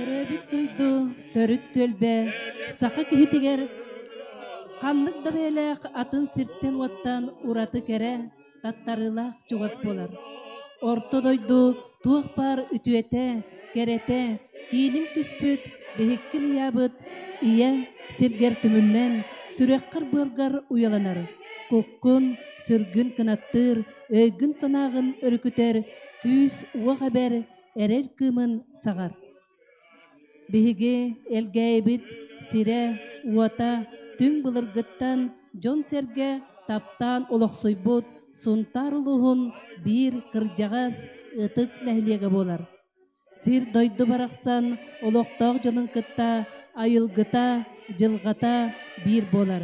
Төрөөбүт дойду төрүт түөлбэ саха киһитигэр ханнык да бэйэлээх атын сиртэн-уоттан ураты кэрэ, таттарыылаах чугас буолар. Орто дойду туох баар үтүөтэ, кэрэтэ, киинин түспүт, биһиккин ыйаабыт ийэ сиргэр түмүллэн, сүрэххэр-быаргар уйаланар, куккун, сүргүн кынаттыыр, өйгүн-санааҕын өрүкүтэр, күүс-уох эбэр, эрэл кыымын саҕар. Биһиги Элгээйибит сирэ, уота түҥ былыргыттан дьон-сэргэ таптаан олохсуйбут Сунтаар улууһун биир кырдьаҕас ытык нэһилиэгэ буолар. Сир-дойду барахсан олохтоох дьонун кытта айылгыта, дьылҕата биир буолар.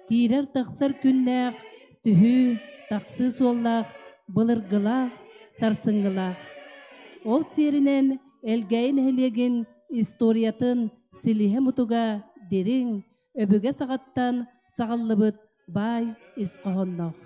Киирэр-тахсар күннээх, түһүү, тахсыы суоллаах, былыргылаах, сарсыҥҥылаах. Ол сиэринэн Элгээйи нэһилиэгин историятын силиһэ-мутуга дириҥ, өбүгэ саҕаттан саҕаллыбыт баай ис хоһоонноох.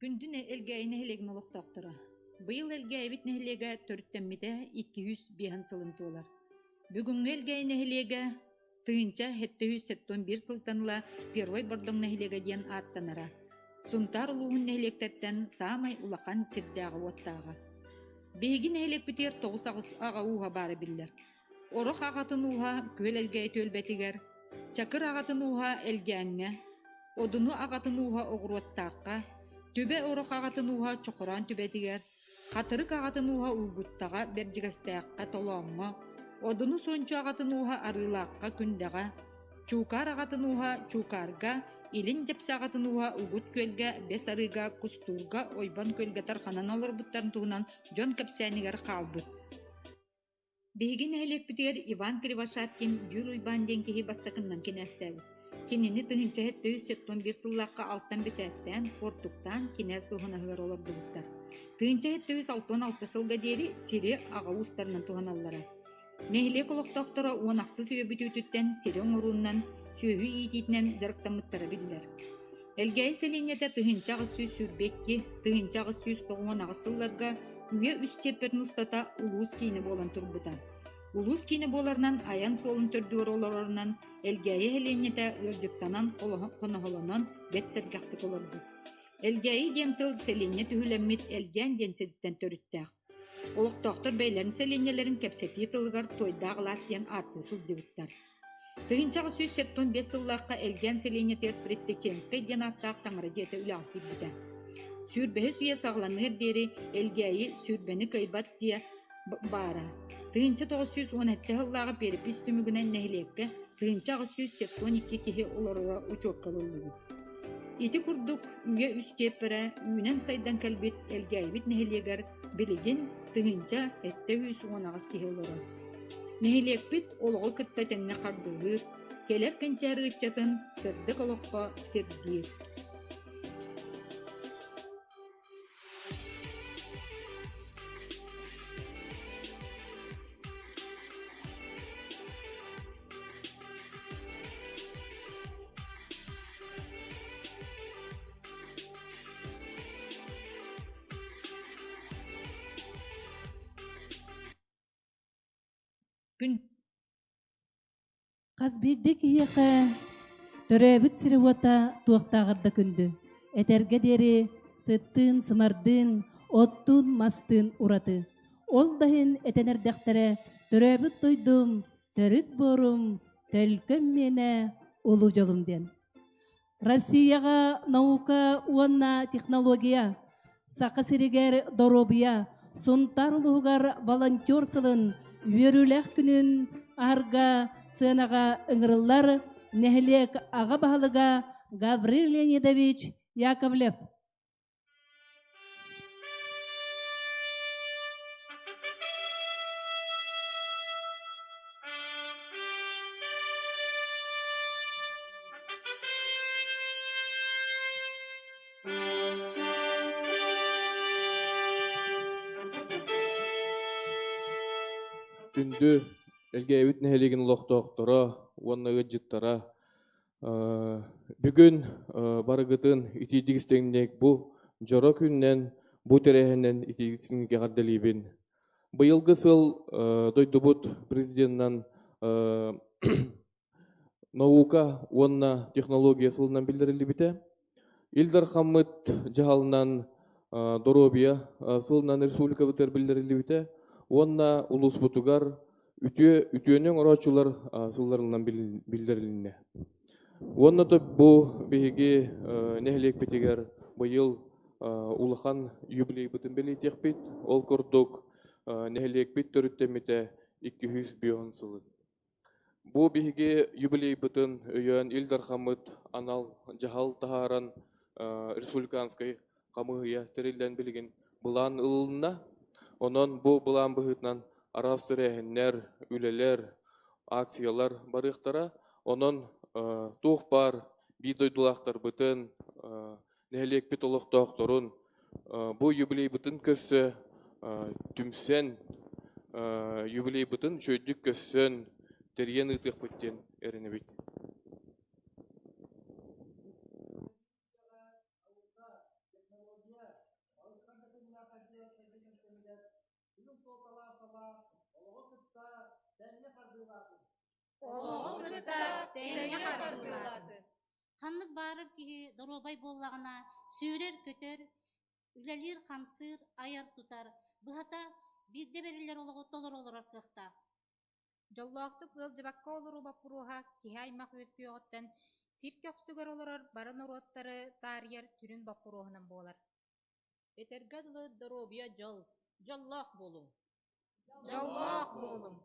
Күндү Элгээйи нэһилиэгин олохтоохторо! Быйыл Элгээйибит нэһилиэгэ төрүттэммитэ 205 сылын туолар. Бүгүҥҥү Элгээйи нэһилиэгэ 1771 сылтан ыла Первай Бордоҥ нэһилиэгэ диэн ааттанара. Сунтаар улууһун нэһилиэктэртэн саамай улахан сирдээҕи-уоттааҕа. Биһиги нэһилиэкпитигэр 9 аҕа ууһа баара биллэр. Орох аҕатын ууһа Күөл Элгээйи түөлбэтигэр, Чакыр аҕатын ууһа Элгээҥҥэ, Одуну аҕатын ууһа Оҕуруоттаахха, Түбэ Орох аҕатын ууһа Чохороон түбэтигэр, Хатырык аҕатын ууһа Улгуттаҕа, Бэрдьигэстээххэ, Толооҥҥо, Одуну Суончу аҕатын ууһа Арыылаахха, Күндэҕэ, Чуукаар аҕатын ууһа Чуукаарга, Илин Дьэпсэ аҕатын ууһа Угут Күөлгэ, Бэс Арыыга, Кустуурга, Ойбон Күөлгэ тарҕанан олорбуттарын туһунан дьон кэпсээнигэр хаалбыт. Биһиги нэһилиэкпитигэр Иван Кривошапкин Дьүүр Уйбаан диэн киһи бастакыннан кинээстээбит. Кинини 1771 сыллаахха алтан бэчээттээн, куортуктаан кинээс дуоһунаһыгар олордубуттар. 1766 сылга диэри сири аҕа уустарынан туһаналлара. Нэһилиэк олохтоохторо уон ахсыс үйэ бүтүүтүттэн сири оҥоруунан, сүөһү иитиитинэн дьарыктаммыттара биллэр. Элгээйи сэлиэнньэтэ 1822, 1898 сылларга үйэ үс чиэппэрин устата улуус киинэ буолан турбута. Улуус киинэ буоларынан айан суолун төрдүгэр олорорунан Элгээйи сэлиэнньэтэ ыалдьыттанан, хоноһолонон бэрт сэргэхтик олорбут. Элгээйи диэн тыл сэлиэнньэ түһүлэммит Элгээн диэн сириттэн төрүттээх. Олохтоохтор бэйэлэрин сэлиэнньэлэрин кэпсэтии тылыгар Туойдаах алаас диэн ааттыы сылдьыбыттар. 1875 сыллаахха Элгээн сэлиэнньэтигэр Предтеченскэй диэн ааттаах таҥара дьиэтэ үлэҕэ киирбитэ. Сүүрбэһис үйэ саҕаланыар диэри Элгээйи сүүрбэни кыайбат дьиэ баара. 1917 сыллааҕы перепись түмүгүнэн нэһилиэккэ 1872 киһи олороро учуокка ылыллыбыт. Ити курдук үйэ үс чиэппэрэ үүнэн-сайдан кэлбит Элгээйибит нэһилиэгэр билигин 1718 киһи олорор. Нэһилиэкпит олоҕу кытта тэҥҥэ хардыылыыр, кэлэр кэнчээри ыччатын сырдык олоххо сирдиир. Күн Хас биирдии киһиэхэ төрөөбүт сирэ-уота туохтааҕар да күндү. Этэргэ диэри сыттыын-сымардыын, оттуун-мастыын ураты. Ол да иһин этэн эрдэхтэрэ төрөөбүт дойдум, төрүт буорум, төлкөм миэнэ, улуу дьолум диэн. Россияҕа наука уонна технология, Саха сиригэр доруобуйа, Сунтаар улууһугар волонтер сылын үөрүүлээх күнүн аһарга сыанаҕа ыҥырыллар нэһилиэк аҕа баһылыга Гаврил Леонидович Яковлев. Күндү Элгээбит нэһилиэгин олохтоохторо уонна ыалдьыттара Бүгүн барыгытын итиитик истиҥник бу дьоро күнүнэн, бу тэрээһинэн итиитик истиҥник эҕэрдэлиибин. Быйылгы сыл дойдубут президенынан наука уонна технология сылынан биллэриллибитэ. Ил Дархаммыт дьаһалынан доруобуйа сылынан республикабытыгар биллэриллибитэ уонна улууспутугар үтүө үтүөнү оҥорооччулар сылларынан биллэрилиннэ. Уонна да бу биһиги нэһилиэкпитигэр быйыл улахан юбилейбытын бэлиэтиэхпит. Ол курдук нэһилиэкпит төрүттэммитэ 205 сылын. Бу биһиги юбилейбытын өйөөн Ил Дархаммыт анал дьаһал таһааран республиканскай хамыыһыйа тэриллэн билигин былаан ылылынна. Онон бу былаан быһыытынан араас тэрээһиннэр, үлэлэр, акциялар барыахтара. Онон туох баар биир дойдулаахтарбытын, нэһилиэкпит олохтоохторун бу юбилейбытын көрсө түмсэн, юбилейбытын үчүгэйдик көрсөн тэрийэн ыытыахпыт диэн эрэнэбит. Олоҕу кытта тэҥҥэ хардыылаатын. Ханнык баарар киһи доруобай буоллаҕына, сүүрэр-көтөр, үлэлиир-хамсыыр, айар-тутар, быһата, биирдэ бэриллэр олоҕу толору олорор кыахтаах. Дьоллоохтук ыалдьыбакка олоруу боппуруоһа киһи аймах үөскүөҕүттэн сир көхсүгэр олорор бары норуоттары таарыйар сүрүн боппуруоһунан буолар. Этэргэ дылы доруобуйа дьол, дьоллоох буолуҥ! Дьоллоох буолуҥ!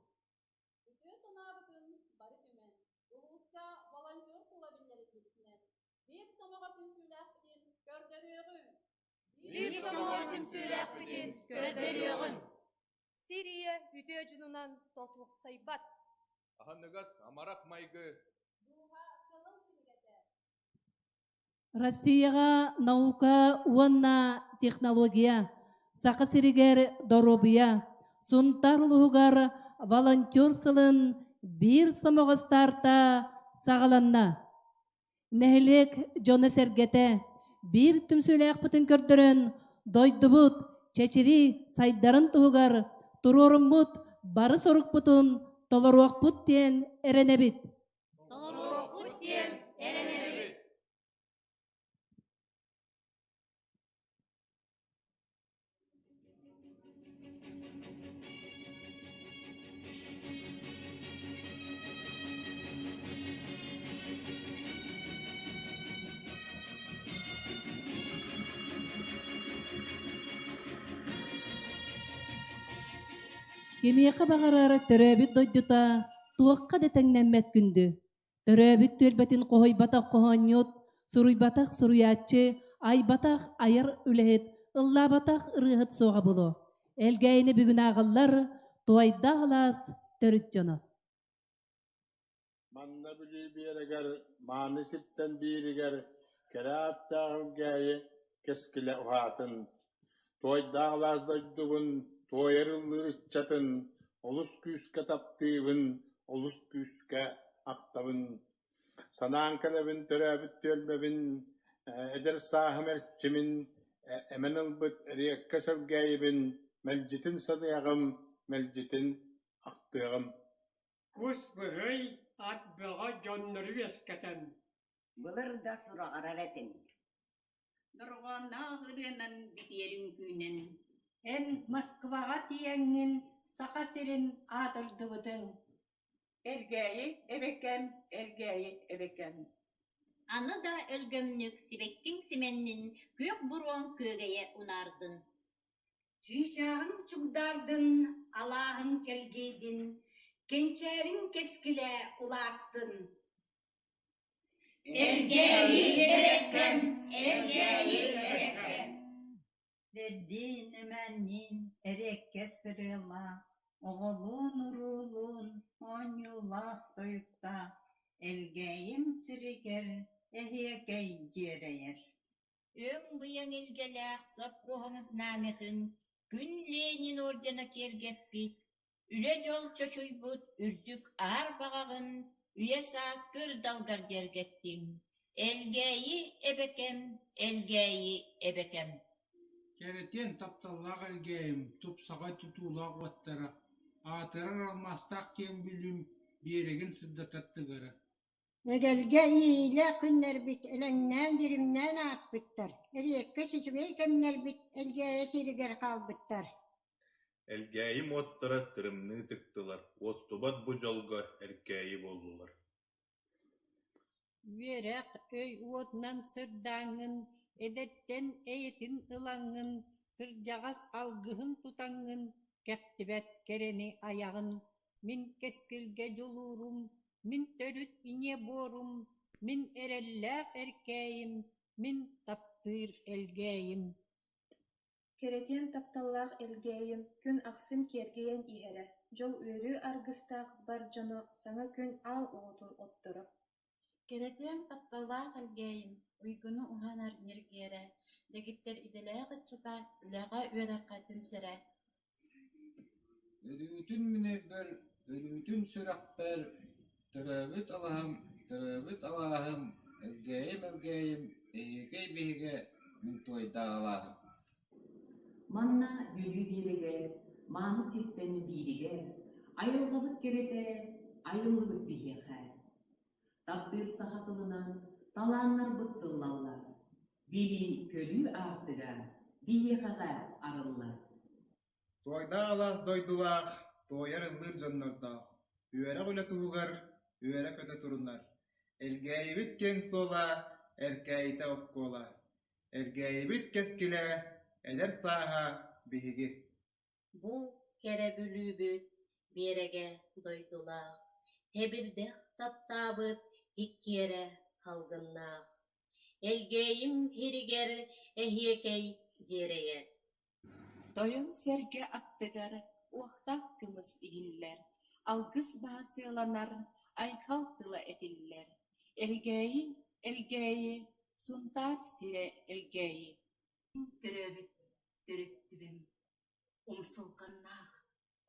Үтүө санаабытын бары түмэн, улууска волонтер сыла биллэриллибитинэн, биир сомоҕо түмсүүлээхпитин көрдөрүөҕүҥ! Биир сомоҕо түмсүүлээхпитин көрдөрүөҕүҥ! Сирия үтүө дьонунан тотуохсайбат. Аһыныгас амарах майгы. Дууһа кылын кинигэтэ. Россияҕа наука уонна технология, Саха сиригэр доруобуйа, Сунтаар улууһугар волонтер сылын биир сомоҕо старта саҕаланна. Нэһилиэк дьоно-сэргэтэ биир түмсүүлээхпитин көрдөрөн, дойдубут чэчири сайдарын туһугар туруоруммут бары сорукпутун толоруохпут диэн эрэнэбит. Толоруохпут диэн эрэнэбит. Кимиэхэ баҕарар төрөөбүт дойдута туохха да тэҥнэммэт күндү. Төрөөбүт түөлбэтин хоһуйбатах хоһоонньут, суруйбатах суруйааччы, айбатах айар үлэһит, ыллаабатах ырыаһыт суоҕа буолуо. Элгээйини бүгүн ааҕаллар Туойдаах алаас төрүт дьоно. Манна Бүлүү биэрэгэр мааны сиртэн бииригэр кэрэ ааттаах Элгээйи кэскилэ уһаатын, Туойдаах алаас дойдубун туойар ыллыыр ыччатын олус күүскэ таптыыбын, олус күүскэ ахтабын. Санаан кэлэбин төрөөбүт түөлбэбин, эдэр сааһым эрчимин, эмэн ылбыт эриэккэс Элгээйибин мэлдьитин саныаҕым, мэлдьитин ахтыаҕым. Кус быһый, ат бөҕө дьоннору үөскэтэн Былыр да сураҕырар этим. Дорҕоонноох ырыанан бүтүөр үҥкүүнэн Эн Москваҕа тиийэҥҥин Саха сирин аатырдыбытыҥ. Элгээйи эбэкэм, Элгээйи эбэкэм Аны да өлгөмнүк сибэккиҥ симэннин, күөх буруоҥ күөгэйэ унаардын. Чыычааҕыҥ чугдаардын, алааһыҥ чэлгийдин, кэнчээриҥ кэскилэ улааттын. Элгээйи эбэкэм, Элгээйи эбэкэм Эдэрдиин, эмээнниин эриэккэс сырыылаах, оҕолуун-уруулуун оонньуулаах-тойуктаах Элгээйим сиригэр эһиэкэй дьиэрэйэр. Өҥ-быйаҥ илгэлээх сопхуоһуҥ знамятын күн Ленин ордена киэргэппит, үлэ-дьол чочуйбут үрдүк аар баҕаҕын үйэ-саас көр далгар дьэргэттиҥ, Элгээйи эбэкэм, Элгээйи эбэкэм Кэрэтиэн тапталлаах Элгээйим тупсаҕай тутуулаах уоттара, аатырар алмаастаах киэҥ Бүлүүм биэрэгин сырдатар тыгара Эгэлгэ иэйиилээх күннэрбит элэҥнээн-дьиримнээн ааспыттар, эриэккэс үчүгэй кэмнэрбит Элгээйи сиригэр хаалбыттар. Элгээйим уоттара тырымныы тыктылар, уостубат бу дьолго эркээйи буоллулар Үөрэх өй уотунан сырдааҥҥын, эдэртэн эйэтин ылаҥҥын, кырдьаҕас алгыһын тутаҥҥын, кэхтибэт кэрэни айаҕын. Мин кэскилгэ дьулуурум, мин төрүт ийэ буорум, мин эрэллээх эркээйим, мин таптыыр Элгээйим. Кэрэтиэн тапталлаах Элгээйим күн ахсын киэргэйэн иһэрэ, дьол-үөрүү аргыстаах бар дьоно саҥа күн аал уотун отторо. Кэрэтиэн тапталлаах Элгээйим уйгуну уһанар ньиргиэрэ, дэгиттэр идэлээх ыччата үлэҕэ-үөрэххэ түмсэрэ. Өрүүтүн мин өйбөр, өрүүтүн сүрэхпэр, төрөөбүт алаһам, төрөөбүт алааһым, Элгээйим, Элгээйим, эһиэкэй биһигэ, мин туойдаах алааһым Манна Бүлүү биэрэгэр, мааны сиртэн бииригэр, айылҕабыт кэрэтэ, айыллыбыт биһиэхэ. Таптыыр саха тылынан талааннарбыт тыллаллар, билии-көрүү аартыга биһиэхэҕэ арыллар. Туойдаах алаас дойдулаах, туойар ыллыыр дьоннордоох, үөрэх үлэ туһугар үөрэ-көтө турунар, Элгээйибит киэҥ суола, Эркээйитэ оскуола, Элгээйибит кэскилэ, эдэр сааһа биһиги. Бу кэрэ Бүлүүбүт биэрэгэ дойдулаах, Тэбирдэх таптаабыт иккиэрэ салгыннаах, Элгээйим иһигэр эһиэкэй дьиэрэйэр. Тойон сэргэ аттыгар уохтаах кымыс иһиллэр, алгыс баһа сыаланар, айхал тыла этиллэр: Элгээйи, Элгээйи, Сунтаар сирэ Элгээйи Төрөөбүт төрүт түбэм, умсулҕаннаах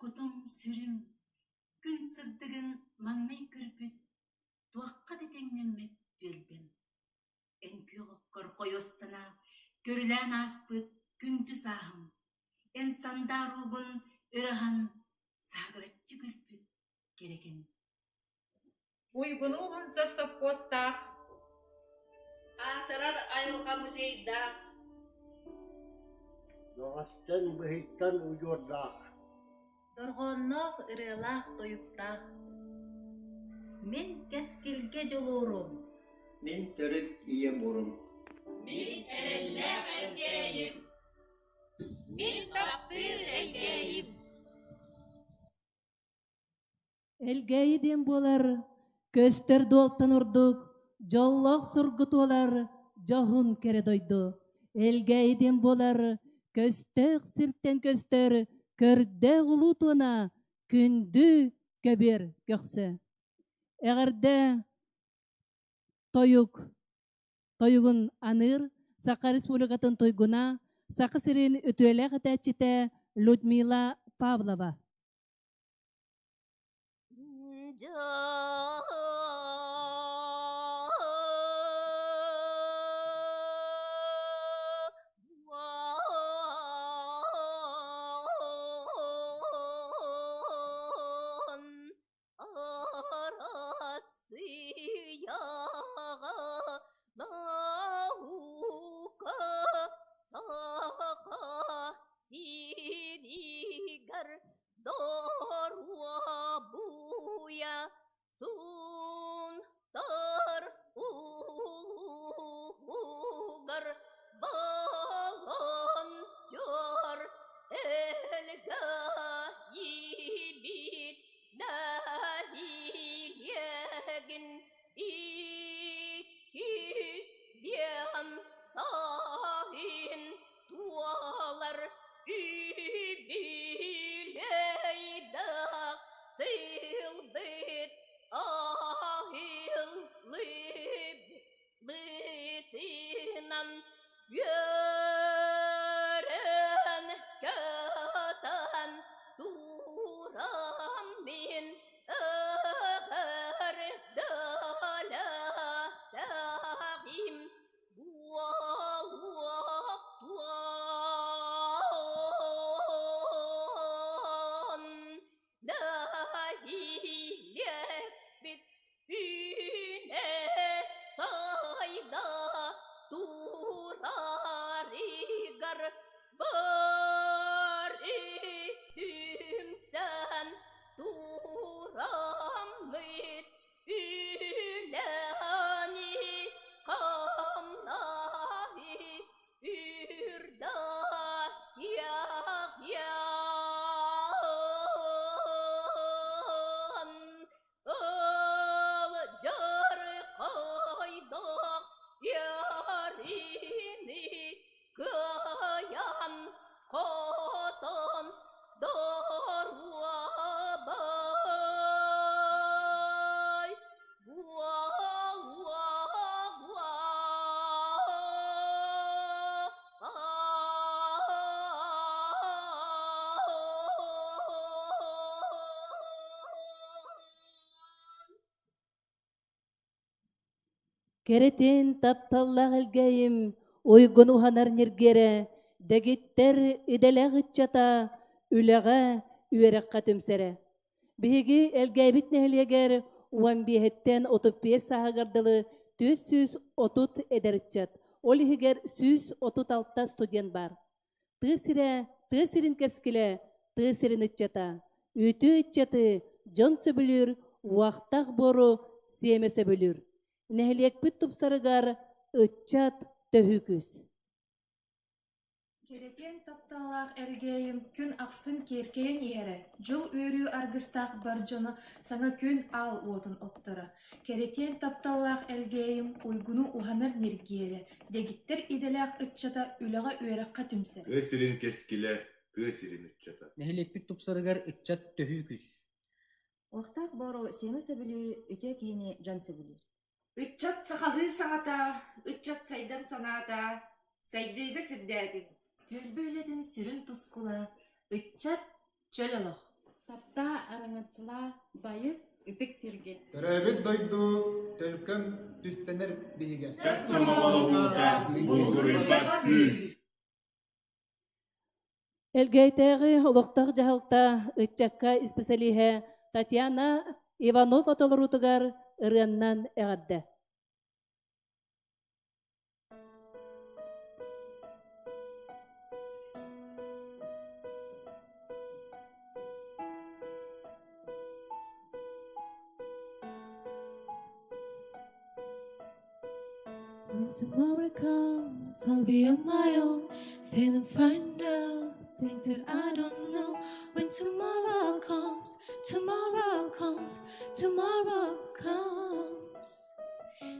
кутум-сүрүм, күн сырдыгын маҥнай көрбүт, туохха да тэҥнэммэт түөлбэм. Эн күөх оккор хойуостана көрүлээн ааспыт күндү сааһым, эн сандаар уугун өрө аһан саһыгыраччы күлбүт кэрэ кэмим. Уйгуну уһансар сопхуостаах Аатырар айылҕа музейдаах Бөҕөстөн, быһыйтан удьуордаах Дорҕоонноох ырыалаах-тойуктаах Мин кэскилгэ дьулуурум Мин төрүт ийэ буорум Мин эрэллээх Элгээйим Мин таптыыр Элгээйим Элгээйи диэн буолар, көстөр дуолтан ордук, дьоллоох сургу туолар дьоһун кэрэ дойду. Элгээйи диэн буолар, көстөөх сиртэн көстөр көрдөөх улуу туона, күндү көбүөр көхсө. Эҕэрдэ тойук тойугун аныыр Саха Республикатын туйгуна, Саха сирин үтүөлээх этээччитэ Людмила Павлова. Дьон. Доруобуйа Сунтаар улууһугар волонтер Элгээйибит нэһилиэгин иккис диэн сайын туолар үбүлүөйдээх сылбыт аһыллыбытынан үөрэн-көтөн туран мин эҕэрдэлээтэҕим буолуохтуон нэһилиэкпит үүнэ сайда турарыгар бары түмсэн тураммыт үлэни хамнаһы үрдэтиэҕиэн Ылдьархайдаах иэрини кыайан хотон доруобай буолуоҕа. Кэрэтин тапталлаах Элгээйим уйгун уһанар ньиргиэрэ, дэгиттэр идэлээх ыччата үлэҕэ, үөрэххэ түмсэрэ. Биһиги Элгээйбит нэһилиэгэр 15-тэн 35 сааһыгар дылы 430 эдэр ыччат, ол иһигэр 136 студент баар. Тыа сирэ, тыа сирин кэскилэ, тыа сирин ыччата. Үтүө ыччаты дьон сөбүлүүр, уохтаах буору сиэмэ сөбүлүүр. Нэһилиэкпит тупсарыгар ыччат төһүү күүс. Кэрэтиэн тапталлаах Элгээйим күн ахсын киэркэйэн иһэрэ, дьол-үөрүү аргыстаах бар дьоно саҥа күн аал уотун отторо. Кэрэтиэн тапталлаах Элгээйим уйгуну уһанар ньиргиэрэ, дэгиттэр идэлээх ыччата үлэҕэ-үөрэххэ түмсэр. Тыа сирин кэскилэ, тыа сирин ыччата. Нэһилиэкпит тупсарыгар ыччат төһүү күүс. Уохтаах буору сиэмэ сөбүлүүр, үтүө киһини дьон сөбүлүүр. Ыччат сахалыы саҥата, ыччат сайдам санаата, сайдыыга сирдээтин. Түөлбэ үлэтин сүрүн тускула ыччат чөл олох. Таптаа, араҥаччылаа, байыс, ытык сиргэ. Төрөөбүт дойду төлкөм түстэнэр биһигэ. Чат сомоҕолоһуута булгуруйбат күүс. Элгээйитээҕи олохтоох дьаһалта ыччакка исписэлииһэ Татьяна Иванова толоруутугар ырыаннан эҕэрдэ. When tomorrow comes, I'll be on my own. Then I'll find out things that I don't know. When tomorrow comes, tomorrow comes, tomorrow comes.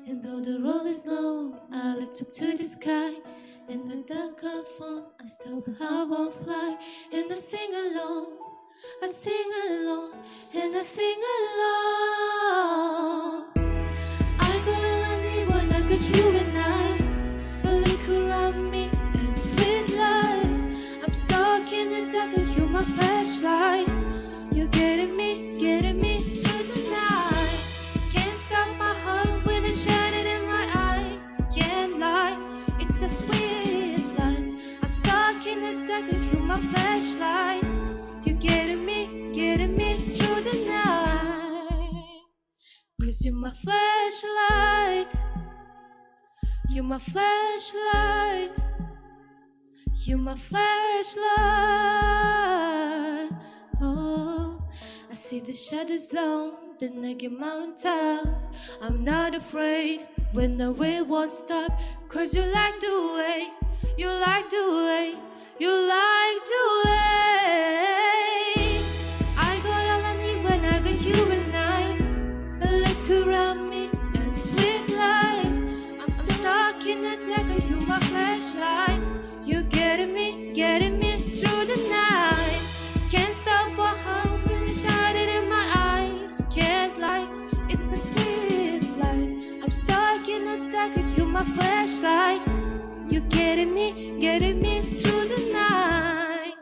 And though the road is long, I looked up to the sky. In the dark I found I still I won't fly. And I sing along, I sing along, and I sing along. I got all I need when I got you and I. But look around me and sweet light. I'm stuck in the dark and you're my flashlight. You're getting me, getting me through the night. Can't stop my heart when it's shining in my eyes. Can't lie, it's a sweet life. I'm stuck in the dark and you're my flashlight. You're getting me, getting me through the night. Cause you're my flashlight. You're my flashlight. You're my flashlight. see the shadows long beneath mountain. I'm not afraid when the rain won't stop. Cause you like the way, you like the way, you like the way. I got all I need when I got you and I. Look around me and sweet life. I'm stuck in the dark and you my flashlight. You're getting me through the night. Can't stop what happened, shining in my eyes. Can't lie, it's a sweet life. I'm stuck in the dark and you my flashlight. You're getting me through the night.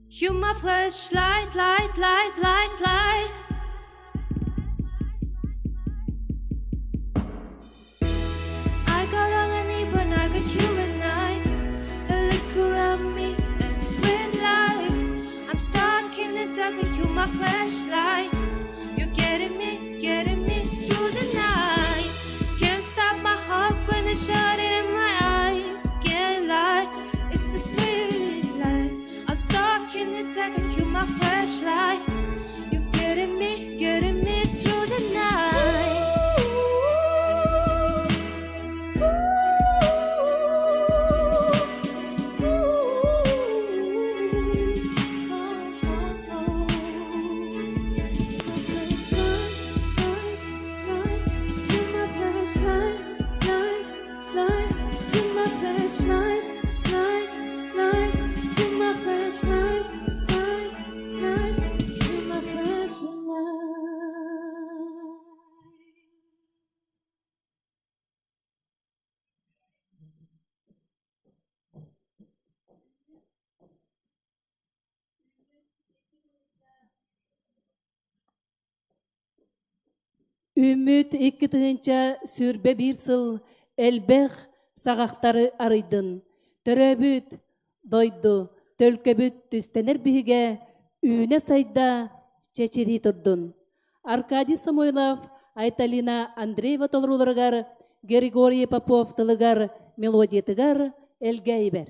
You my flashlight, light, light, light, light. I got all I need when I got you and I. Look around me and sweet life. I'm stuck in the dark and you my flashlight. You're getting me through the night. Can't stop my heart when it's shining in my eyes. Can't lie, it's a sweet life. I'm stuck in the dark and you my flashlight. You're getting me through the night. Үүммүт 2021 сыл элбэх саҕахтары арыйдын. Төрөөбүт дойду төлкөбүт түстэнэр биһигэ үүнэ сайда чэчирии турдун. Аркадий Самойлов, Айталина Андреева толорууларыгар, Григорий Попов тылыгар, мелодиятыгар Элгээйибэр.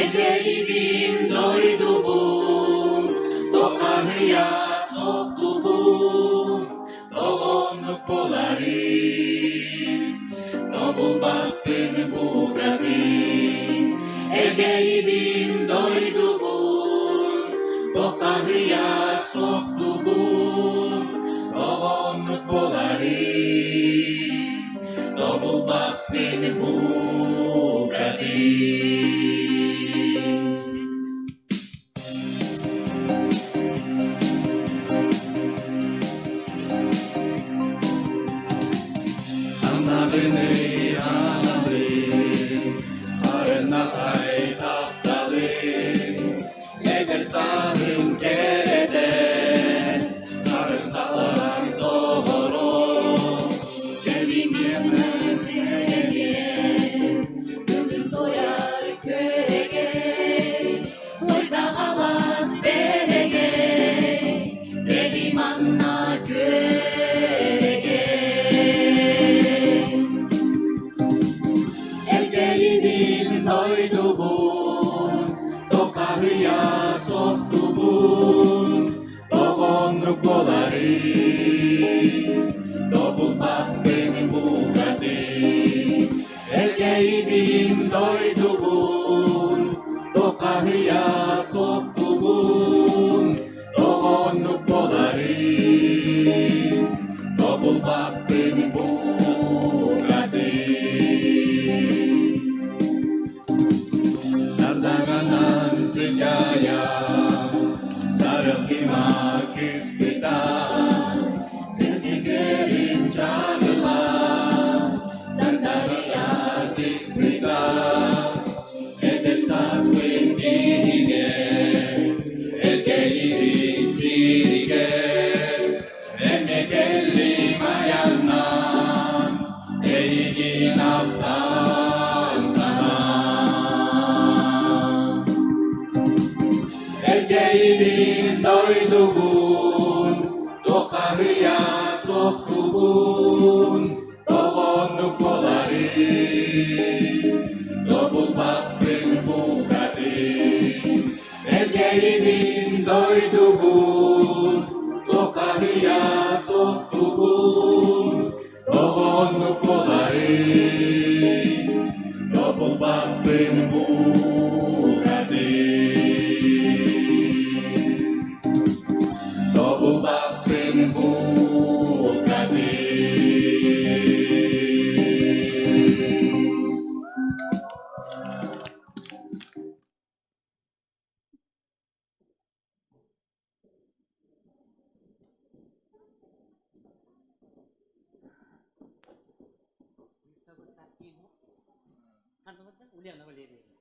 Элгээйибин дойдубун, тоқаһыйа сохтубун, тоҕоннук буоларын, тобулбаппын букатын. Элгээйибин дойдубун, тоқаһыйа сохтубун, тоҕоннук буоларын, тобулбаппын букатын. Аннаҕыный аналын, харынатай тапталын, эдэр сааһым кэрэтэ, харысталар доҕором, кэбиниэмэ Бүгүн тойар күөрэгэй, туйдаҕалас бэлэгэй, кэли манна күөрэгэй. Элгээйибин дойдубун, тоқаһыйа сохтубун, тоҕоннук буоларын, тобулбаппын букатын. Элгээйибин дойдубун, тоқаһыйа сохтубун, тоҕоннук буоларын, кыспыта, сирдигерин чагыла, сардарыйа тыкпыта, эдэр сааспын биһигэр, Элгээйибит сиригэр, эмиэ кэллим айаннаан, эйигин ахтан санаан. Элгээйибин дойдубун, тухарыйа суохтубун, тоҕоннук буоларый, тобулбаппын букатын. Элгээйибин дойдубун, тухарыйа суохтубун, тоҕоннук буоларый, тобулбаппын букатын. Тобулбаппын букатын. Ульяна Валерьевна.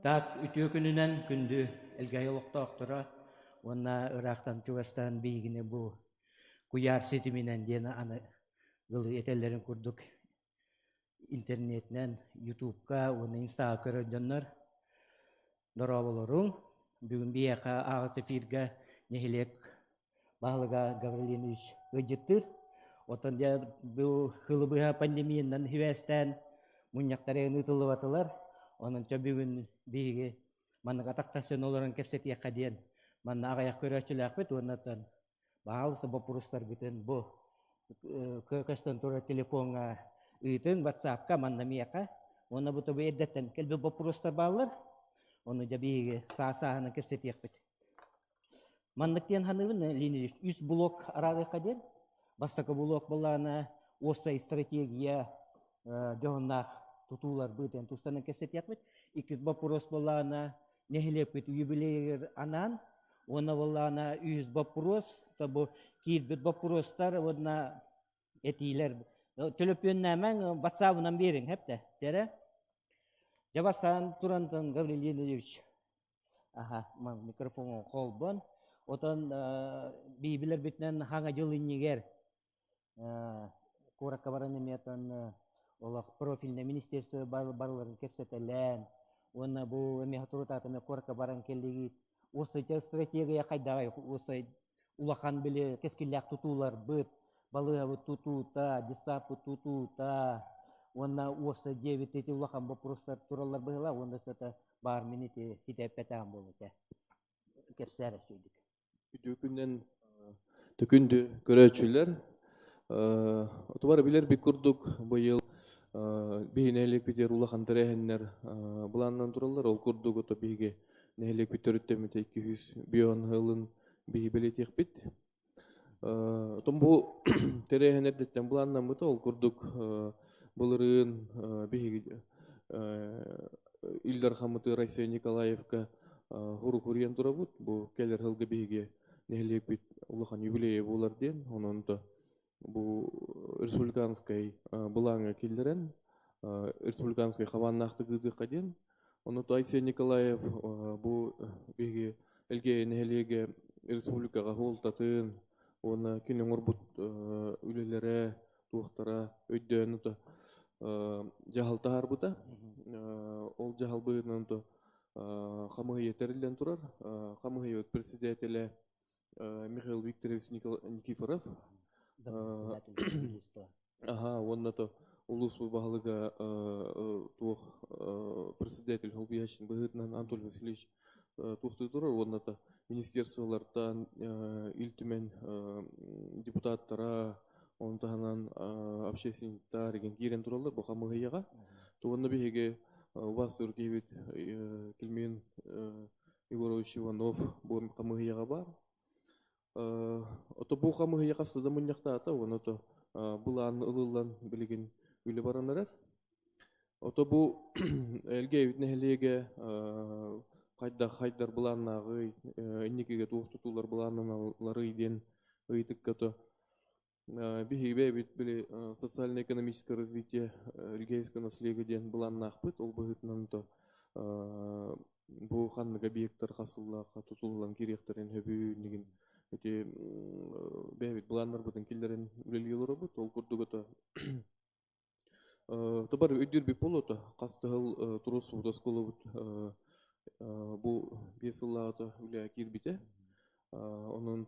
Так, үтүө күнүнэн күндү Элгээйи олохтоохторо уонна ыраахтан чугастан биһигини бу куйаар ситиминэн диэн аны ылы этэллэрин курдук интернетинэн ютубка уонна инстаҕа көрөр дьоннор дорооболоруҥ. Бүгүн биһиэхэ аҕыс эфиргэ нэһилиэк баһылыга Гаврил Ильич ыалдьыттыыр. Оттон дьэ бу сылы быһа пандемиянан сибээстээн мунньахтар ыытыллыбатылар. Онон чэ бүгүн биһиги маннык атахтасын олорон кэпсэтиэххэ диэн манна аҕыйах көрөөччүлээхпит уонна оттон баҕалыса боппуруостаргытын бу көстөн турар телефоҥҥа ыытыҥ, ватсапка манна миэхэ. Уонна бу тобу эрдэттэн кэлбит боппуруостар бааллар. Ону дьэ биһиги саа-сааһынан кэпсэтиэхпит. Маннык диэн саныыбын, Леонид үс блок араарыахха диэн. Бастакы блок былаана уопсай стратегия дьоһуннаах тутууларбыт диэн тустанан кэпсэтиэхпит. Иккис боппуруос былаана нэһилиэкпит юбилейыгар анаан уонна былаана үһүс боппуруос, бу киирбит боппуруостар уонна этиилэр. Төлөпүөннээмэҥ, ватсабынан биэриҥ, хэптэ. Дьэрэ. Дьэ бастаан туран Гаврил Леонидович Аха, микрофон холбон. Отон биибилэрбитинэн хаҥа дьыл иннигэр куоракка баран эмиэ отон олох профильное министерство барыларын кэпсэтэлээн уонна бу эмиэ турутаат эмиэ куоракка баран кэллигит. Уопсай стратегия хайдаҕай уопсай улахан били кэскиллээх тутууларбыт, балыыһабыт тутуута, детсадпыт тутуута уонна уопсай дьиэбит ити улахан боппуруостар тураллар быһыылаах уонна это баар мин ити китэппэтэҕим буолуо этэ. Кэпсээр үчүгүйдүк. Үтүө күнүнэн төкүндү көрөөччүлэр. Отубар билэр бик курдук быйыл биһи нэһилиэкпитигэр улахан тэрээһиннэр былааннан тураллар. Ол курдук ото биһиги нэһилиэкпит төрүттэммитэ 200 сылын биһи бэлиэтиэхпит. Отон бу тэрээһин эрдэттэн былааннаммыта. Ол курдук былырыын биһиги Ил Дархаммытыгар Айсен Николаевка хурук турабыт. Бу кэлэр сылга биһиги нэһилиэкпит улахан юбилейа буолар диэн. Онон бу республиканскай былааҥҥа киллэрэн республиканскай хабааннаахтык ыытыахха диэн. Ону Айсен Николаев бу биһиги Элгээйи нэһилиэгэ республикаҕа суолтатын уонна кини оҥорбут үлэлэрэ, туохтара өйдөөн дьаһал таһаарбыта. Ол дьаһал быһыытынан хамыыһыйа тэриллэн турар. Хамыыһыйа председателэ Михаил Викторович Никифоров. Аха, уонна то улуус баһылыга туох председатель холбуйааччын быһыытынан Анатолий Васильевич туохтуу турар, уонна то министерстволартан Ил Түмэн депутаттара, оны таһынан общественниктар деген киирэн тураллар бу хамыыһыйаҕа. Уонна биһиги убаастыыр киһибит Кильмен Егорович Иванов бу хамыыһыйаҕа баар. Ото бу хамыыһыйа хаста да мунньахтаата, уонна ото былаан ылыллан билигин үлэ баран эрэр. Ото бу Элгээйбит нэһилиэгэ хайдах хайдар былааннааҕый, инникигэ туох тутуулар былааннаналларый диэн ыйытыкка то биһиги бэйэбит били социально-экономическое развитие Элгээйского наследия диэн былааннаахпыт. Ол быһыытынан то бу ханнык объекттар хасыллаахха тутуллан кириэхтэрин хөбүү ити бэйэбит былааннарбытын киллэрин үлэлии олоробут. Ол курдук ото Табар өйдүүр буолуо хас тыһыл туруорсубут оскуолабыт бу 5 сыллааҕыта үлэ киирбитэ. Онон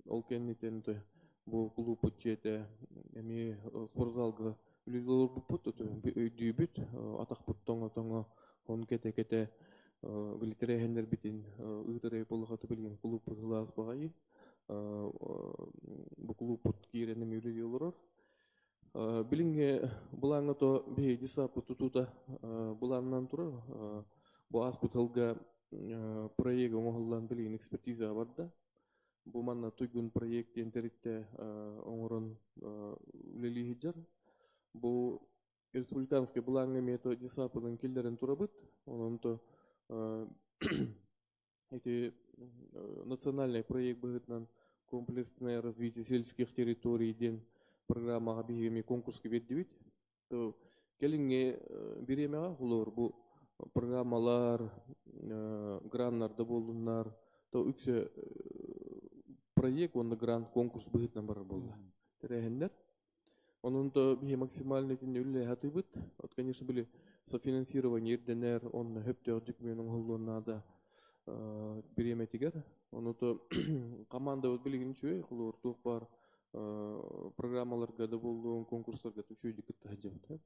ол кэнниттэн бу кулууппут дьиэтэ эмиэ спортзалга үлэлии олорбуппут, өйдүүбүт, атахпыт тоҥо-тоҥо, он кэтэ-кэтэ били тэрээһиннэрбитин ыытар буоллахха билигин кулууппут сылаас баҕайы. Бу кулууппут киирэн эмиэ үлэлии олорор. Билиҥҥи былааҥҥа то биһиги десаппыт тутуута былаанынан турар. Бу ааспыт сылга проект оҥоһуллан билигин экспертизаҕа барда. Бу манна Туйгун проект диэн тэрилтэ оҥорон үлэлии сылдьар. Бу республиканскай былааҥҥа эмиэ то десаппытын киллэрэн турабыт. Онон то эти национальный проект быһыытынан комплексное развитие сельских территорий диэн программаҕа биһиги эмиэ конкурска биэрдибит. То кэлиҥҥи бириэмэҕэ холобур бу программалар, граннар да буоллуннар, то үксэ проект уонна грант конкурс быһыытынан барар буолла. Тэрээһиннэр. Онон то биһи максимально итиннэ үлэлэһэ сатыыбыт. Вот, конечно, были софинансирование ирдэнэр, онно хөптөөх документ оҥоһуллуон наада бириэмэтигэр. Ону то командабыт билигин үчүгэй, холобур туох баар программаларга да буоллун, конкурстарга үчүгэйдик кытта сылдьабыт.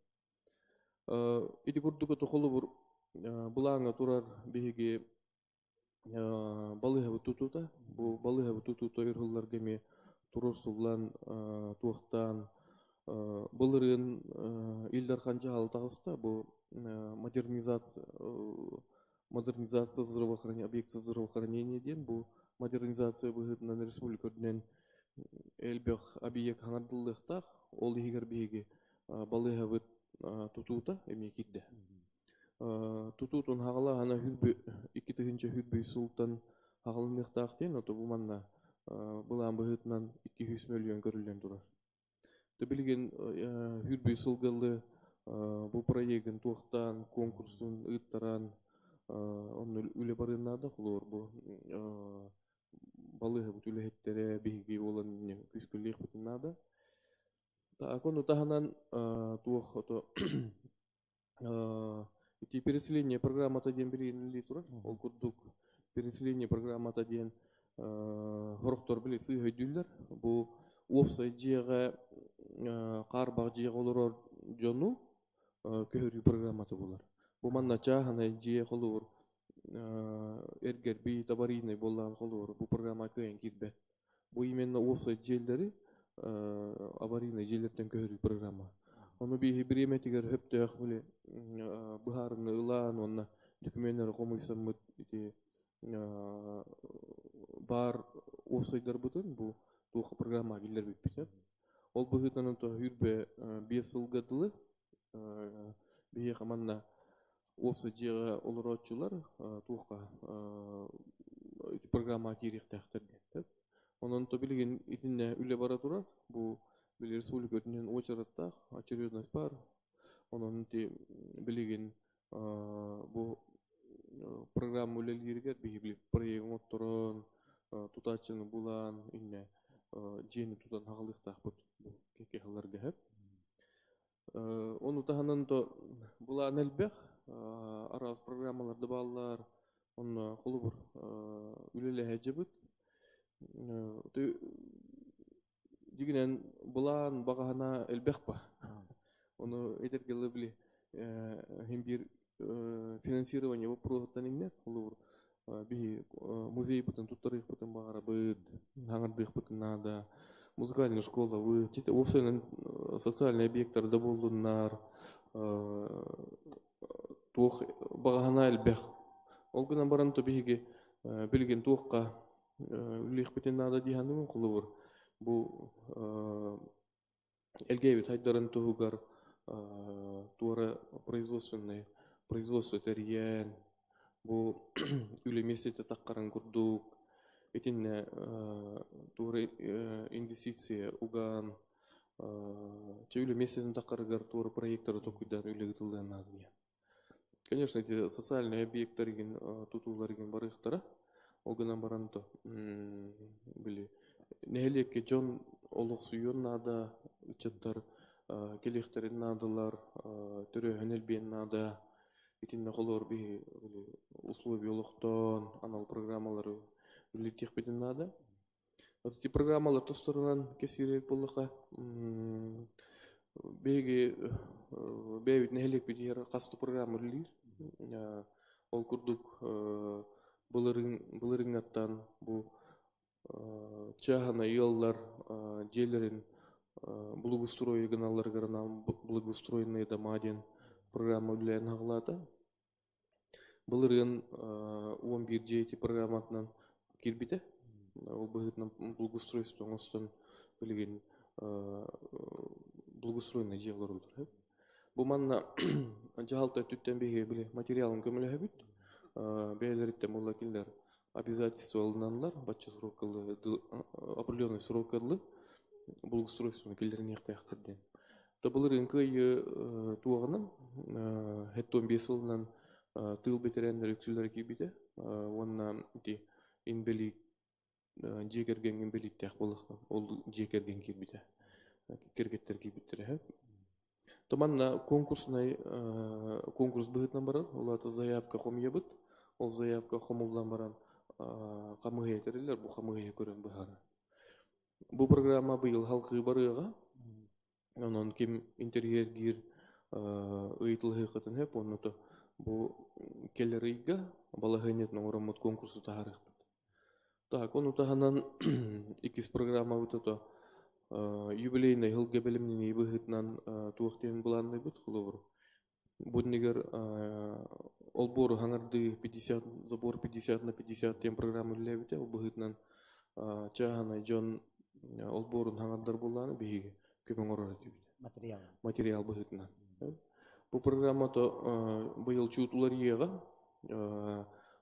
Ити курдук ото холобур былааҥҥа турар биһиги балыыһабыт тутуута. Бу балыыһабыт тутуута өр сылларга эмиэ туруорсуллан, туохтаан былырыын Ил Дархан дьаһала таҕыста. Бу модернизация модернизация здравоохранения, объектов здравоохранения диэн бу модернизация быһыытынан республика үрдүнэн элбэх объект хаҥардыллыахтаах. Ол иһигэр биһиги балыыһабыт тутуута эмиэ киирдэ. Тутуутун хаҕалааһына хүрбү 2023 сылтан хаҕаланыахтаах диэн, ото бу манна былаан быһыытынан 200 миллион көрүллэн турар. Билигин хүрбү сылгылы бу проегын туохтаан, конкурсун ыыттаран, онно үлэ барыан наада, холобур бу балыыһабыт үлэһиттэрэ биһиги буолан күүскүллүөхпүтүн наада. Так, ону таһынан туох ото ити переселение программата диэн билигин турар. Ол курдук переселение программата диэн хорохтор били сыыһа өйдүүллэр. Бу уопсай дьиэҕэ хаарбах дьиэҕэ олорор дьону көһөрүү программата буолар. Бу манна чааһынай дьиэ холобур эргэрбит аварийный буоллаҕын холобур бу программа кыайан киирбэт. Бу именно уопсай дьиэлэри Аварийнай дьиэлэртэн көһөрүү программа. Ону биһи бириэмэтигэр хөптөөх били быһаарыны ылаан уонна докуменнары хомуйсаммыт ити баар уопсайдарбытын бу туох программа киллэрбиппит. Ол быһыытынан то хүрбэ 5 сылга дылы биһиэхэ манна уопсай дьиэҕэ олорооччулар туохха программаҕа киириэхтээхтэр диэн. Онон то билигин итиннэ үлэ бара турар. Бу били республика үрдүнэн уочараттаах очередность баар. Онон ити билигин бу программа үлэлииригэр биһиги проегын отторон, тутааччыны булан, иннэ дьиэни тутан хаҕалыахтаахпыт бу кэккэһэлэргэ сөп. Ону таһынан то былаан элбэх, араас программалар да бааллар. Онно холобур үлэлэһэ дьыбыт. Дигинэн былаан баҕаһына элбэх ба. Ону этэргэ били хим биир финансирование вопроһуттан иҥнэр. Холобур биһи музейбытын туттарыахпытын баҕарабыт, хаҥардыахпытын наада, музыкальная школа вы, уопсайынан социальный объекттар да буоллуннар, туох баҕаһына элбэх. Ол гынан баран то биһиги билигин туохха үлэлиэхпитин наада дии саныыбын холобур бу Элгээйбит сайдарын туһугар туора производственный производство тэрийэн бу үлэ миэстэтэ таххарын курдук итиннэ туора инвестиция уган чэ үлэ миэстэтин таххарыгар туора проекттары толкуйдаан үлэ ыытыллыан наада диэн. Конечно, эти социальные объекттар игин тутуулар игин барыахтара. Ол гынан баран то били нэһилиэккэ дьон олохсуйуон наада, ыччаттар кэлиэхтэрин наадалар, төрөөһүн элбиэн наада. Итиннэ холоор биһи условия олохтоон анал программалары үлэлэтиэхпитин наада. Вот эти программалар тустарынан кэсиирэ буоллаха биһиги бэйэбит нэһилиэкпитигэр хас да программа үлэлиир. Ол курдук былырыыҥҥаттан бу чааһынай ыаллар дьиэлэрин благоустрой гыналларыгар анаан благоустроенные дома диэн программа үлэлээн аҕалаата. Былырыын 11 дьиэ ити программатынан киирбитэ. Ол быһыытынан благоустройство оҥостон билигин благоустроенный дьиэ олороллор. Бу манна дьаһалта өттүттэн биһиги били материалын көмөлөһөбүт. Бэйэлэриттэн буолла кинилэр обязательство ылыналлар, бачча срок определенный срок ылы благоустройствоны киллэриниэхтээхтэр диэн. Былырыын кыайыы туоҕунан, 75 сылынан тыыл бэтэрээннэрэ үксүлэрэ киирбитэ уонна ити инбэлиит дьиэ кэргэҥҥэ инбэлииттээх буоллахтан ол дьиэ кэргэн киирбитэ кэргэттэр киирбиттэрэ. То манна конкурснай конкурс быһыытынан барар, ол аата заявка хомуйабыт. Ол заявка хомуллан баран хамыыһыйа тэриллэр, бу хамыыһыйа көрөн быһаарар. Бу программа быйыл халҕыы барыаҕа. Онон ким интэриэһиргиир ыйыталаһыаххытын сөп уонна то бу кэлэр ыйга балаһыанньатын оҥороммут конкурсу таһаарыахпыт. Так, ону таһынан иккис программабыт ото юбилейнай сылга бэлэмнэнии быһыытынан туох диэн былаанныыбыт холобур. Бу иннигэр олбуору хаҥардыы 50 забор 50 на 50 диэн программа үлэлээбитэ. Ол быһыытынан чааһынай дьон олбуорун хаҥардар буоллаҕына биһиги көмө оҥорор этибит. Материал. Материал быһыытынан. Бу программа то быйыл чуут уларыйыаҕа.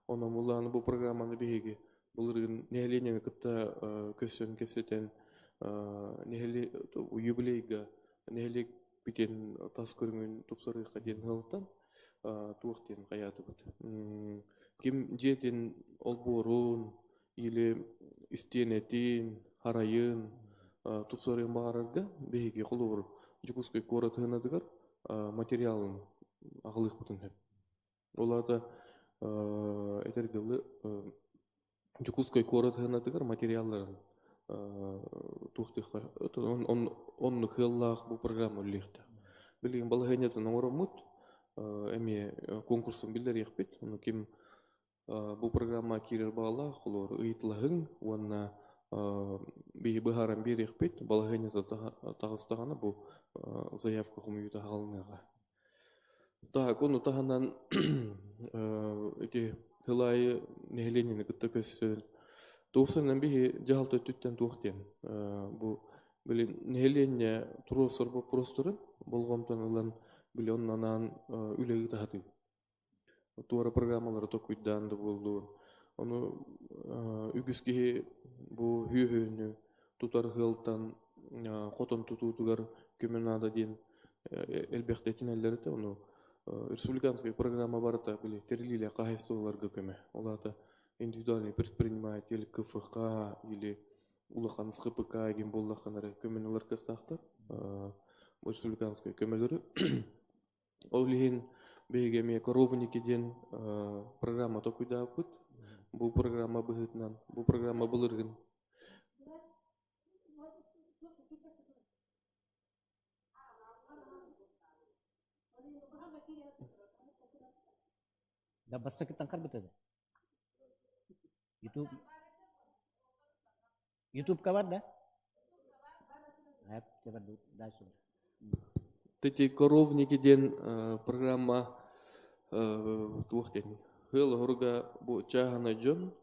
Онон буллааны бу программаны биһиги былырыын нэһилиэнньэни кытта көрсөн кэпсэтэн юбилейга нэһилиэк бүтэн тас көрүҥүн тупсарыахха диэн ыһылтан туох диэн хайаатыбыт. Ким дьиэтин олбуорун или истиэнэтин, харайын тупсарыан баҕарарга биһиги холобур Дьокуускай куорат ыһынатыгар материалын аҕалыахпытын сөп. Ол аата этэргэ дылы Дьокуускай куорат ыһынатыгар материалларын туохтуохха оннук сыаллаах бу программа үлэлиэхтээх. Билигин балаһыанньатын оҥороммут эмиэ конкурсун биллэриэхпит. Ону ким бу программа киирэр баҕалаах, холобур, ыйыталаһыҥ уонна Биһи быһааран биэриэхпит, балаһыанньата таҕыстаҕына бу заявка хомуйуута аҕалыныаҕа. Так, ону таһынан ити сыл аайы нэһилиэнньэни кытта көрсөн, туохсанан биһи дьаһалта өттүттэн туох диэн бу били нэһилиэнньэ туруорсар боппуруостарын болҕомтону ылан били онно анаан үлэ ыыта сатыыбыт. Туора программалары толкуйдаан да буоллун. Ону үгүс киһи бу үөһүөнү тутар ыалтан хотон тутуутугар көмө наада диэн элбэхтэ этинэллэр этэ. Ону республиканскай программа барыта били тэриллиилээх хаһаайыстыбаларга көмө. Ол аата индивидуальный предприниматель, КФХ или улахан СХПК диэн буоллаххына эрэ көмөнү ылар кыахтаахтар. Республиканскай көмөлөрү. Ол иһин биһиги эмиэ «Коровники» диэн программа толкуйдаабыппыт. Бу программа быһыытынан, бу программа былыргын Да бастакыттан харбыта да? Ютуб Ютубка бар да? Дальше. Эти коровники диэн программа туох диэн ыал оһоруга бу чааһынай дьон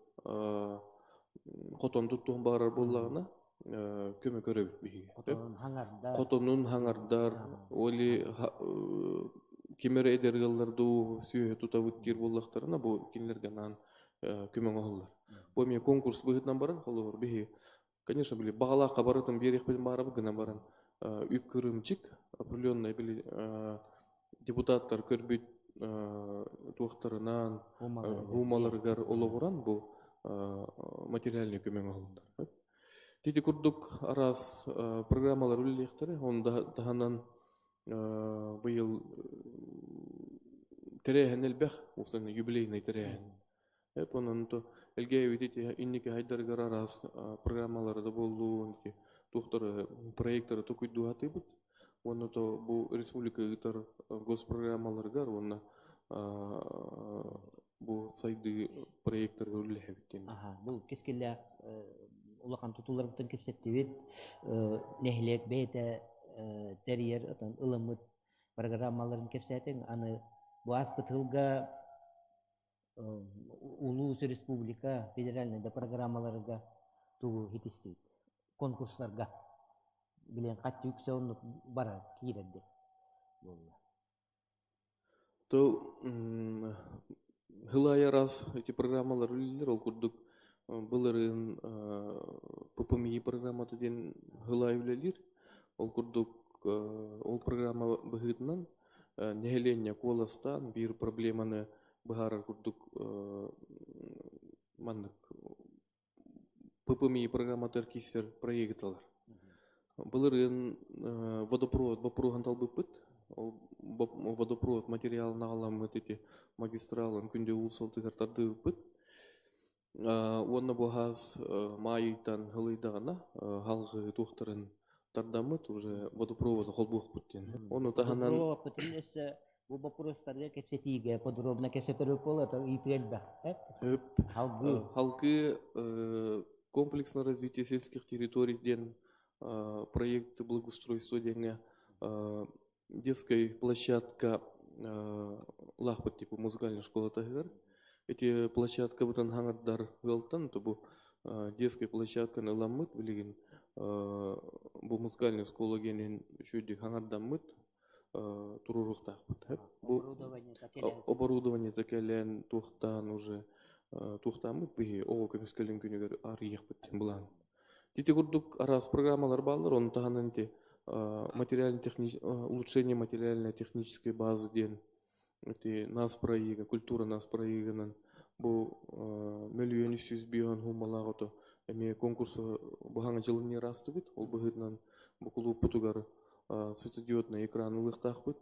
хотон туттуон баҕарар буоллаҕына көмө көрөбүт биһиги. Хотонун хаҥардар. Хотонун хаҥардар, оли ким эрэ эдэр ыаллар дуу сүөһү тутабыт диир буоллахтарына бу кинилэргэ анаан көмө оҥоһуллар. Бу эмиэ конкурс быһыытынан баран, холобур, биһи, конечно, били баҕалаахха барытын биэриэхпитин баарабыт гынан баран, үп кырыымчык, определенный били депутаттар көрбүт туохтарынан, уумаларыгар олоҕуран бу материальный көмө оҥоһуллар. Тити курдук араас программалар үлэлиэхтэрэ, оны таһынан быйыл тэрээһин элбэх, уопсайынан юбилейный тэрээһин. Онон то Элгээйибит ити инники хайдарыгар араас программалары да буоллун, ити туохтары проекттары токуйдуу сатыыбыт. Уонна то бу республика ыытар госпрограммаларыгар уонна бу сайдыы проекттарыгар үлэлэһэбит диэн. Аха, бу кэскиллээх улахан тутууларбытын кэпсэттибит. Нэһилиэк бэйэтэ тэрийэр отон ылыммыт программаларын кэпсээтиҥ. Аны бу ааспыт сылга улуус, республика федеральнай да программаларга тугу хитистибит конкурстарга билэн хаччы үксэ оннук барар киирэр диэн буолла. То сыл аайы араас эти программалар үлэлииллэр. Ол курдук былырыын ППМИ программата диэн сыл аайы үлэлиир. Ол курдук ол программа быһыытынан нэһилиэнньэ куоластаан биир проблеманы быһаарар курдук маннык ППМИ программатыгар киирсэр проект ылар. Былырыын водопровод боппуруоһун талбыппыт. Ол водопровод материалын аҕаламмыт ити магистралын күндү уулуссатыгар тардыбыппыт. Уонна бу хаас маай ыйтан ылыйдаҕына халҕыы туохтарын тардаммыт уже водопроводу холбуохпут диэн. Ону таһынан Водопроводпытын өссө бу боппуруостарга кэпсэтиигэ подробно кэпсэтэр буолла ыйытыы элбэх. Халгыы. Халгыы комплексное развитие сельских территорий диэн проект благоустройства диэҥҥэ детская площадка лаахпыт типа музыкальная школа таһыгар. Эти площадкабытын хаҥардар ыалтан то бу детская площадканы ыламмыт билигин бу музыкальная школа генин үчүгүйдүк хаҥардаммыт туруоруохтаахпыт. Бу оборудованиета кэлэн туохтаан уже туохтааммыт биһи оҕо көмүскэлин күнүгэр арыйыахпыт диэн былаан. Ити курдук араас программалар бааллар, ону таһынан ити материально улучшение материально-технической базы диэн ити нас проега, культура нас проегынан бу мөлүйүөн 300 хуумалаах ото эмиэ конкурс быһаҥа дьылын ыраастыбыт. Ол быһыытынан бу кулууппутугар светодиодный экран ылыахтаахпыт.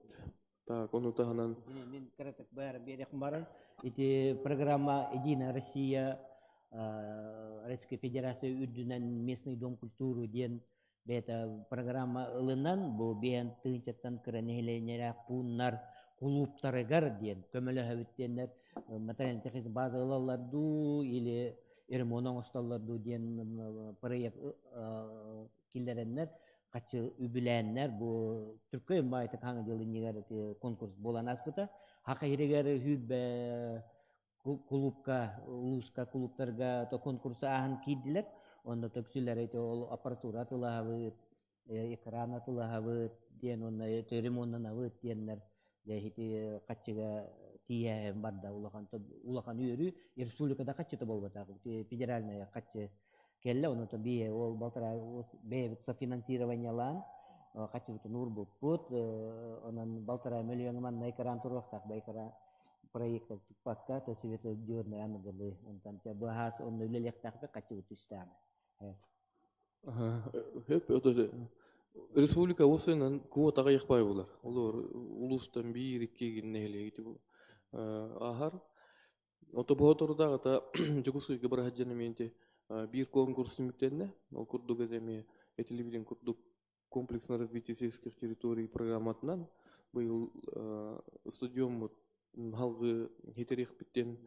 Так, ону таһынан Мин кыратык баар биэриэх баран ити программа Единая Россия Российской Федерация үрдүнэн местный дом культуры диэн бэйэтэ программа ылынан бу биэн тыынчаттан кыра нэһилиэнньэлээх пууннар кулууптарыгар диэн көмөлөһөбүт диэннэр материально-техническай база ылаллар дуу или ремонт оҥостоллор дуу диэн проект киллэрэннэр, хаччы үбүлээннэр бу Түркөй баайтык хаҥа дьыл иннигэр конкурс буолан ааспыта. Хака иһигэр хүүрбэ кулуупка, улууска кулууптарга то конкурсу ааһан киирдилэр. Онно төксүлэр ити ол аппаратура атылаһабыт, экран атылаһабыт диэн уонна ремоннанабыт диэннэр дьэ ити хаччыга тиийэ барда улахан улахан үөрүү республикада хаччыта буолбатах федеральная хаччы кэллэ онута бие ол балтараа бэйэбит софинансированиялаан хаччыбытын уурбуппут онон балтараа миллион манна экран туруохтаах байкара проектор туппакка то светодиодный аныгылыы онтон быһаас онно үлэлиэхтээхпит хаччыбыт түстэҕэ. Хөп республика осынан квотаҕа яхпай булар. Олор улуустан биир икки нэһилиэги аһар. Ото боһоторудааҕыта Дьокуускайга бараһадьан эмиэнти биир конкурс түмүктэннэ. Ол курдук эмиэ этилибитин курдук комплексное развитие сельских территорий программатынан быйыл стадиоммут халгы хитериэхпиттен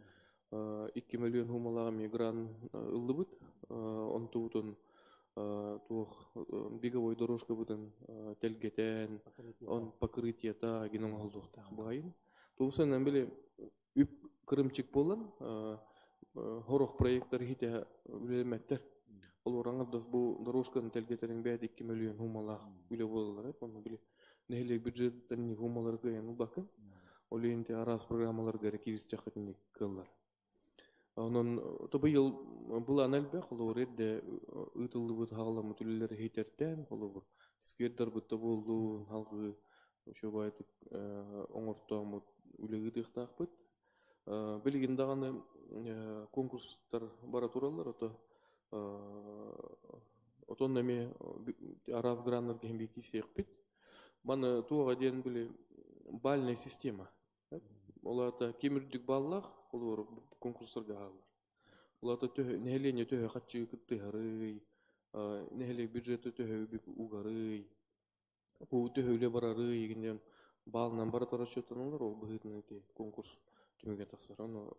2 миллион хумалаах эмиэ грант ыллыбыт. Онтубутун туох беговой дорожкабытын тэлгэтэн, он покрытиета гин оҥоһуллуохтаах баайын. Тубусанан били үп кырымчык буолан хорох проекттар хите үлэлэммэттэр. Олор аҥардас бу дорожканы тэлгэтэрин бэйэт 2 миллион хумалаах үлэ буолалар. Онно били нэһилиэк бюджеттан хумалары кыайан ылбаккын. Ол иһин араас программаларга эрэ кииристэххитинник кыаллар. Онон тобыйыл былаан элбэх, холобур эрдэ ыытыллыбыт хаҕаламмыт үлэлэри хитэртээн, холобур сквердарбыт да буоллун, халгыы учуобайтык оҥортооммут үлэ ыытыахтаахпыт. Билигин даҕаны конкурстар бара тураллар, ото отон эмиэ араас граннарга иһин киирсиэхпит. Маны туоҕа диэн били бальная система. Ол аата ким үрдүк баллаах, холобур конкурстарга аһаллар. Ол аата төһө нэһилиэнньэ төһө хаччыы кыттыһарый, нэһилиэк бюджета төһө үбү угарый, Уу төһө барарый игинэн баалынан барытар отчуоттаналлар, ол быһыытынан ити конкурс түмүгэ тахсар. Ону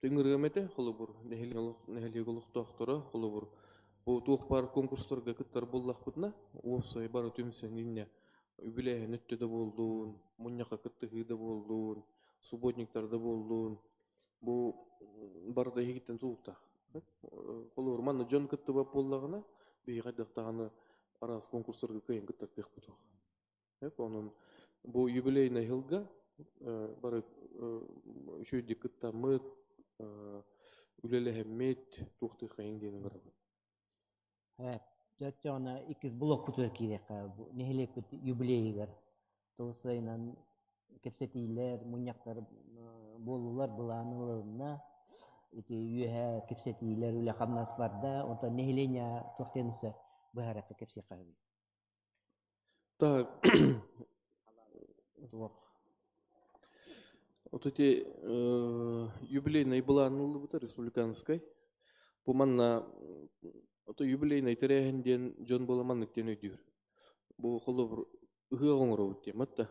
тыҥырыам этэ, холобур, нэһилиэк олохтоохторо, холобур, бу туох баар конкурстарга кыттар буоллахпытына, уопсай бары түмсэн инньэ үбүлээһин өттө да буоллун, мунньахха кыттыһыы да буоллун, субботниктар да буоллун, бу барыта эһигиттэн тутулуктаах. Холобур, манна дьон кыттыбат буоллаҕына, биһиги хайдах даҕаны араас конкурстарга кыайан кыттар кыахпыт суох. Онон бу юбилейнай сылга бары үчүгэйдик кыттаммыт, үлэлэһэммит, туохтуоххайын диэн ыҥырабын. Дьэ, иккис блокпутугар киириэххэ, нэһилиэкпит юбилейыгар тоҕус ыйынан кэпсэтиилэр, мунньахтар буоллулар, былаан ылылынна. Ити үөһэ кэпсэтиилэр, үлэ-хамнас барда. Онтон нэһилиэнньэ туох диэн өссө быһаарыахха кэпсиэххэ сөбүй? Так, Туох? Вот эти юбилейный былаан ыллыбыта республиканскай. Бу манна ото юбилейный тэрээһин диэн дьон буола маннык диэн өйдүүр. Бу холобур ыһыах оҥоробут диэн да.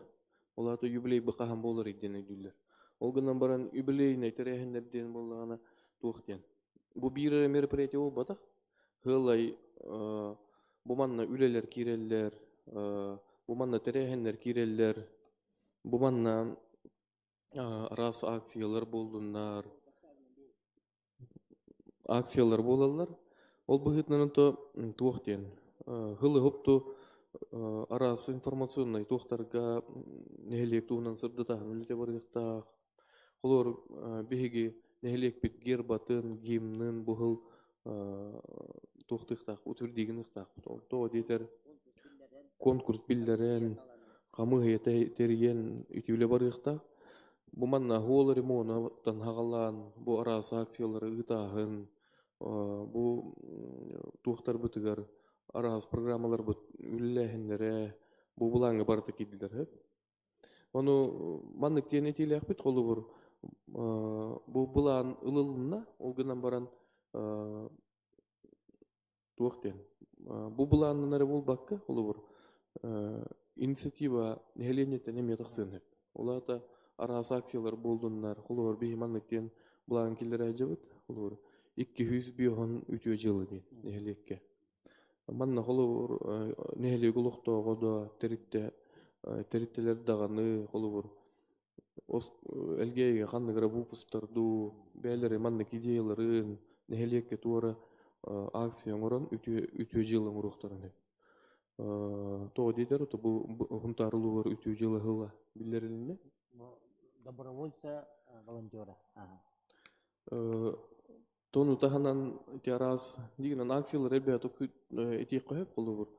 Ол аата юбилей хаһан буолар диэн өйдүүллэр. Ол гынан баран юбилейный тэрээһиннэр диэн буоллаҕына туох диэн. Бу биир эрэ мероприятие буолбатах. Ыалай бу манна үлэлэр киирэллэр, бу манна тэрээһиннэр киирэллэр, бу манна араас акциялар буоллуннар, акциялар буолаллар. Ол быһыытынан то туох диэн хылы-хопту араас информационнай туохтарга нэһилиэк туһунан сырдатаһын үлэтэ барыахтаах. Холобур, биһиги нэһилиэкпит гербатын, гимнын бу туохтуохтаах, утвердигыныахтаахпыт. Тоҕо диэтэр конкурс биллэрэн, хамыыһыйа тэрийэн үтүөлэ барыахтаах. Бу манна хуол ремонаттан хаҕалаан, бу араас акциялары ыытааһын, бу туохтарбытыгар араас программаларбыт үлэлээһиннэрэ бу былааҥҥа барыта киирдилэр. Ону маннык диэн этиилээхпит, холобур, бу былаан ылылынна, ол гынан баран туох диэн, бу былаанынан эрэ буолбакка, холобур, инициатива нэһилиэнньэттэн эмиэ тахсыан сөп. Ол аата араас акциялар буоллуннар, холобур, биһи маннык диэн Былаан киллэрэ сылдьабыт. Холобур, 205 үтүө дьыала диэн нэһилиэккэ. Манна холобур, нэһилиэк олохтооҕо да тэрилтэ тэрилтэлэр даҕаны холобур Элгээйигэ ханнык эрэ выпусктар дуу, бэйэлэри маннык идеяларын нэһилиэккэ туора акция оҥорон үтүө үтүө дьыала оҥоруохтарын сөп. Тоҕо диэтэр, бу Хунтаар улууһугар үтүө дьыала ыла биллэрилиннэ. Добровольца волонтера. Тону таһынан ити араас дигинэн акциялар элбэхтик итиэххэ сөп холобур.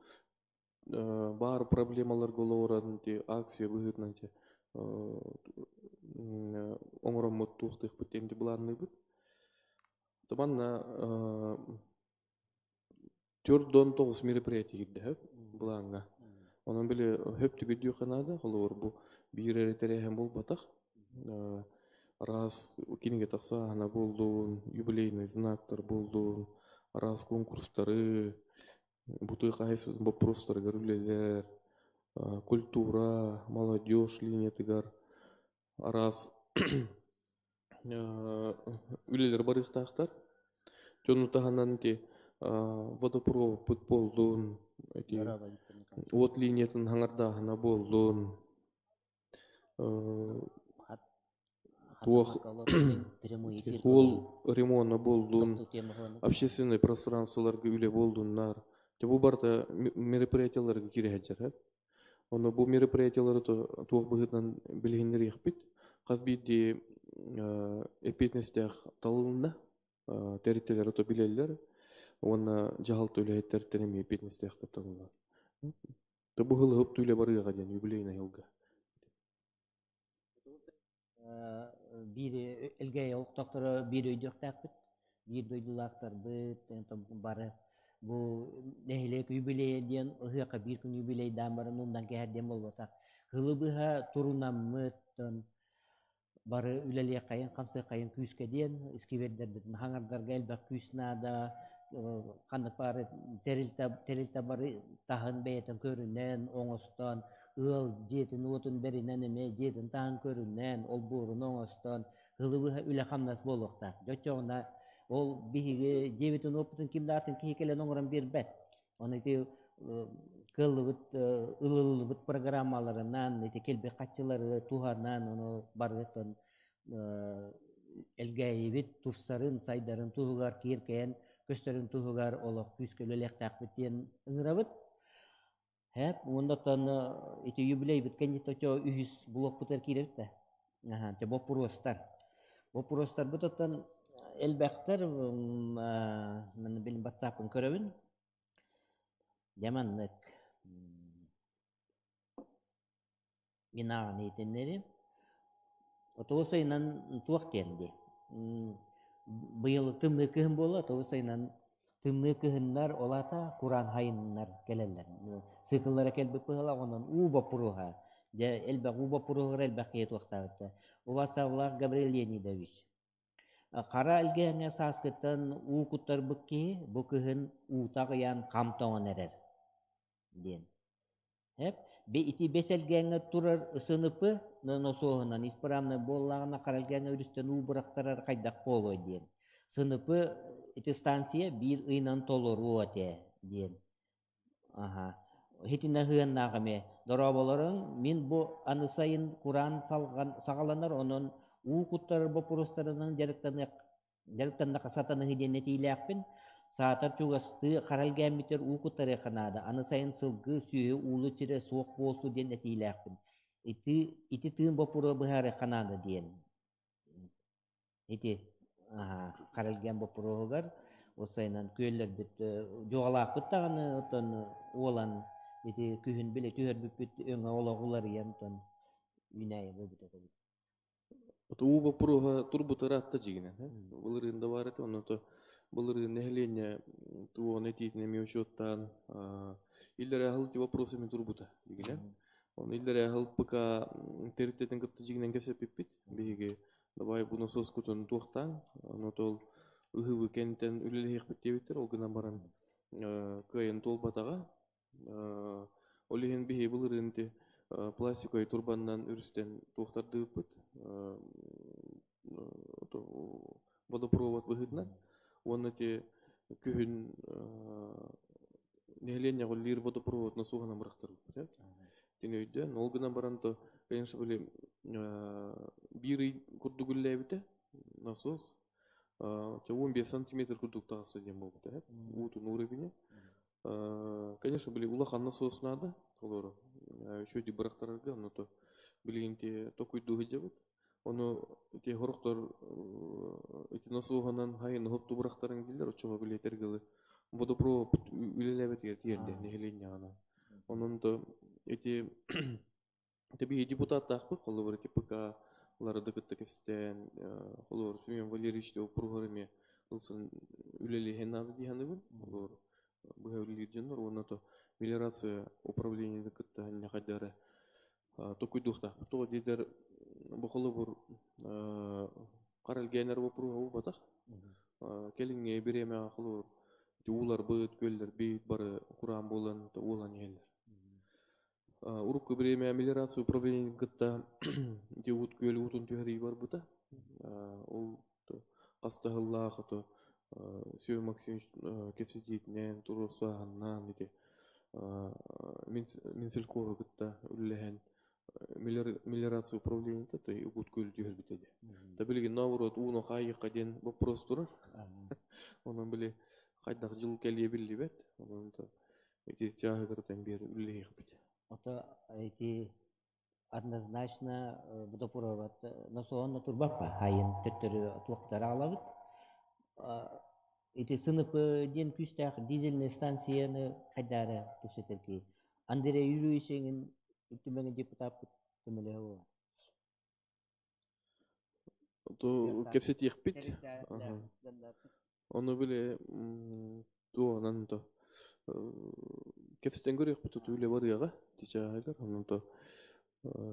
Баар проблемаларга олоҕуран ити акция быһыытынан ити оҥороммут туохтуохпут диэн былаанныыбыт. Манна 49 мероприятие киирдэ сөп былааҥҥа. Онон били хөп түгүйдүөххэ наада, холобур бу биир эрэ тэрээһин буолбатах. Араас кинигэ тахсааһына буоллун, юбилейный знактар буоллун, араас конкурстары, бу тыа хаһайыстыбатын боппуруостарыгар үлэлэр, культура, молодежь линиятыгар араас үлэлэр барыахтаахтар. Дьону таһынан ити водопроводпут буоллун, ити уот линиятын хаҥардааһына буоллун, туох уол ремона буоллун, общественный пространстволарга үлэ буоллуннар. Бу барыта мероприятияларга киирэ сылдьар. Ону бу мероприятиялары туох быһыытынан билиһиннэриэхпит. Хас биирдии эппиэтинэстээх талылынна, тэрилтэлэр ото билэллэр уонна дьаһалта үлэһиттэртэн эмиэ эппиэтинэстээхтэр талыллар. Бу һылыһып түүлэ барыаҕа диэн юбилейный сылга. Биир Элгээйи олохтоохторо биир өйдүөхтээхпит, биир дойдулаахтарбыт, бары бу нэһилиэк юбилейа диэн ыһыахха биир күн юбилейдаан баран умнан кэһэр диэн буолбатах. Сылы быһа турунаммыт, бары үлэлиэххэйин, хамсыаххайын күүскэ диэн искибиэрдэрбитин хаҥардарга элбэх күүс наада, ханнык баары тэрилтэ, тэрилтэ бары таһын бэйэтин көрүнэн, оҥостон, ыал дьиэтин-уотун бэринэн эмиэ дьиэтин таһын көрүнэн, олбуорун оҥостон, ылы-быһа үлэ-хамнас буолуохтаах. Дьэ оччоҕуна ол биһиги дьиэбитин-уоппутун ким да атын киһи кэлэн оҥорон биэрбэт. Ону ити кыаллыбыт, ылыллыбыт программаларынан, ити кэлбит хаччылары туһанан, ону барытын Элгээйибит тупсарын, сайдарын туһугар, киэркэйэн көстөрүн туһугар олох күүскэ үлэлиэхтээхпит диэн ыҥырабыт. Һээп, уонна ити юбилейбит кэнниттэн үһүс блокпутугар киирэбит да. Аха, те боппуруостар. Боппуруостарбыт оттон элбэхтэр, маны билин батсааппын көрөбүн. Дьэ маннык Мин ааҕан иһитиннэрим. Тоҕус ыйынан туох диэн дии. Быйыл тымныы кыһын буолла, тоҕус ыйынан тымныы кыһыннар, ол аата кураан хайыннар кэлэллэр. Цикллара кэлбит быһыылаах, онон уу боппуруоһа. Дьэ, элбэх уу боппуруоһугар элбэх киһи туохтаабыта. Убастабылаах Гаврил Леонидович, хара элгээҥҥэ сааскыттан уу куттарбыт киһи бу кыһын уута аҕыйаан хам тоҥон эрэр диэн. Эп, ити бэс элгээҥҥэ турар СНП носуоһунан исправнай буоллаҕына хара элгээҥҥэ өрүстэн уу бырахтарар хайдах буолуой диэн. СНП ити станция биир ыйынан толоруо этэ диэн. Аха. Итиннэ сыһыаннаах эмиэ. Дорооболоруҥ, мин бу аны сайын кураан салҕан саҕаланар, онон уу куттарар боппуруостарынан дьарыктаныах Дьарыктаннахха сатаныһы диэн этиилээхпин. Саатар чугастыы хара элгээммитигэр уу куттарыахха наада. Аны сайын сылгы, сүөһү уулу сирэ суох буолсу диэн этиилээхпин. Ити, ити тыын боппуруоһу быһаарыахха наада диэн. Ити хара элгээн боппуруоһугар ол сайынан күөллэрбит дьуоҕалаахпыт даҕаны оттон уолан ити күһүн били түһэрбиппит өҥө олох уларыйан оттон үүнээйи буолбут этэ. Уу боппуруоһа турбута ыраатта дьиҥинэн. Былырыын да баар этэ, онно былырыын нэһилиэнньэ туоҕун этиитин эмиэ учуоттаан иллэрээ сыл ити вопрос эмиэ турбута дьиҥинэн. Ону иллэрээ сыл ПК тэрилтэтин кытта дьиҥинэн кэпсэппиппит. Биһиги давай бу насоскутун туохтааҥ, ону ол ыһыыбы кэнниттэн үлэлэһиэхпит диэбиттэр, ол гынан баран кыайан туолбатаҕа. Ол иһин биһиги былырыын ити пластиковай турбаннан өрүстэн туохтардыыппыт. Водопровод быһыытынан. Уонна ити күһүн нэһилиэнньэҕэ үлэлиир водопровод насоһунан бырахтарбыт. Итини өйдөөн, ол гынан баран то, конечно, били биир ый курдук үлэлээбитэ насос. 15 сантиметр курдук таҕыста диэн буолбута. Уутун уровеня. Конечно, били улахан насос надо, олору. Үчүгэй бырахтарарга, ону то билигин ти токуйдуу сылдьабыт. Ону ити хорохтор ити насоһунан хайын уһупту бырахтарын дииллэр, оччоҕо били этэргылы водопровод үлэлээбэтигэр тиэрдэ нэһилиэнньэҕинэ. Онон то ити биһи депутаттаахпыт, холобур ити ПК-лары да кытта кэстээн, холобур Семен Валерьевич опруһар эмиэ ылсан үлэлиэһэн наада дии саныыбын. Холобур быһа үлэлиир дьоннор уонна то мелиорация управлениены кытта хайдары токуйдуохтаахпыт. Тоҕо диэтэр бу холобур харалгэнэр боппуруоһа буолбатах. Кэлиҥҥи бириэмэҕэ холобур ууларбыт, күөллэрбит бары кураан буолан уулан иһэллэр. Урукку бириэмэ мелиорация управлениетын кытта ити уут күөл уутун түһэрии барбыта. Ол хас да сыллаах ото Семен Максимович кэпсэтиитинэн, туруорсааһыннаан ити Минсельхозу кытта үлэлэһэн мелиорация управлениета то угут күөл түһэрбитэ дии. Да билигин наоборот ууну хаайыахха диэн вопрос турар. Онон били хайдах дьыл кэлиэ биллибэт. Онон ити чааһыгар биэр үлэлэһиэхпит. Ото ити однозначно водопровод насоһун турбаппа хайын төттөрү туохтара аҕалабыт. Ити сынып диэн күүстээх дизельный станцияны хайдаары кэпсэтэрки Андрей Юрьевич эҥин түмэҥи депутаппыт көмөлөһө буолар. То кэпсэтиэхпит. Ону били туоҕунан то кэпсэтэн көрүөхпүт туту үлэ барыаҕа тичааһыгар онон то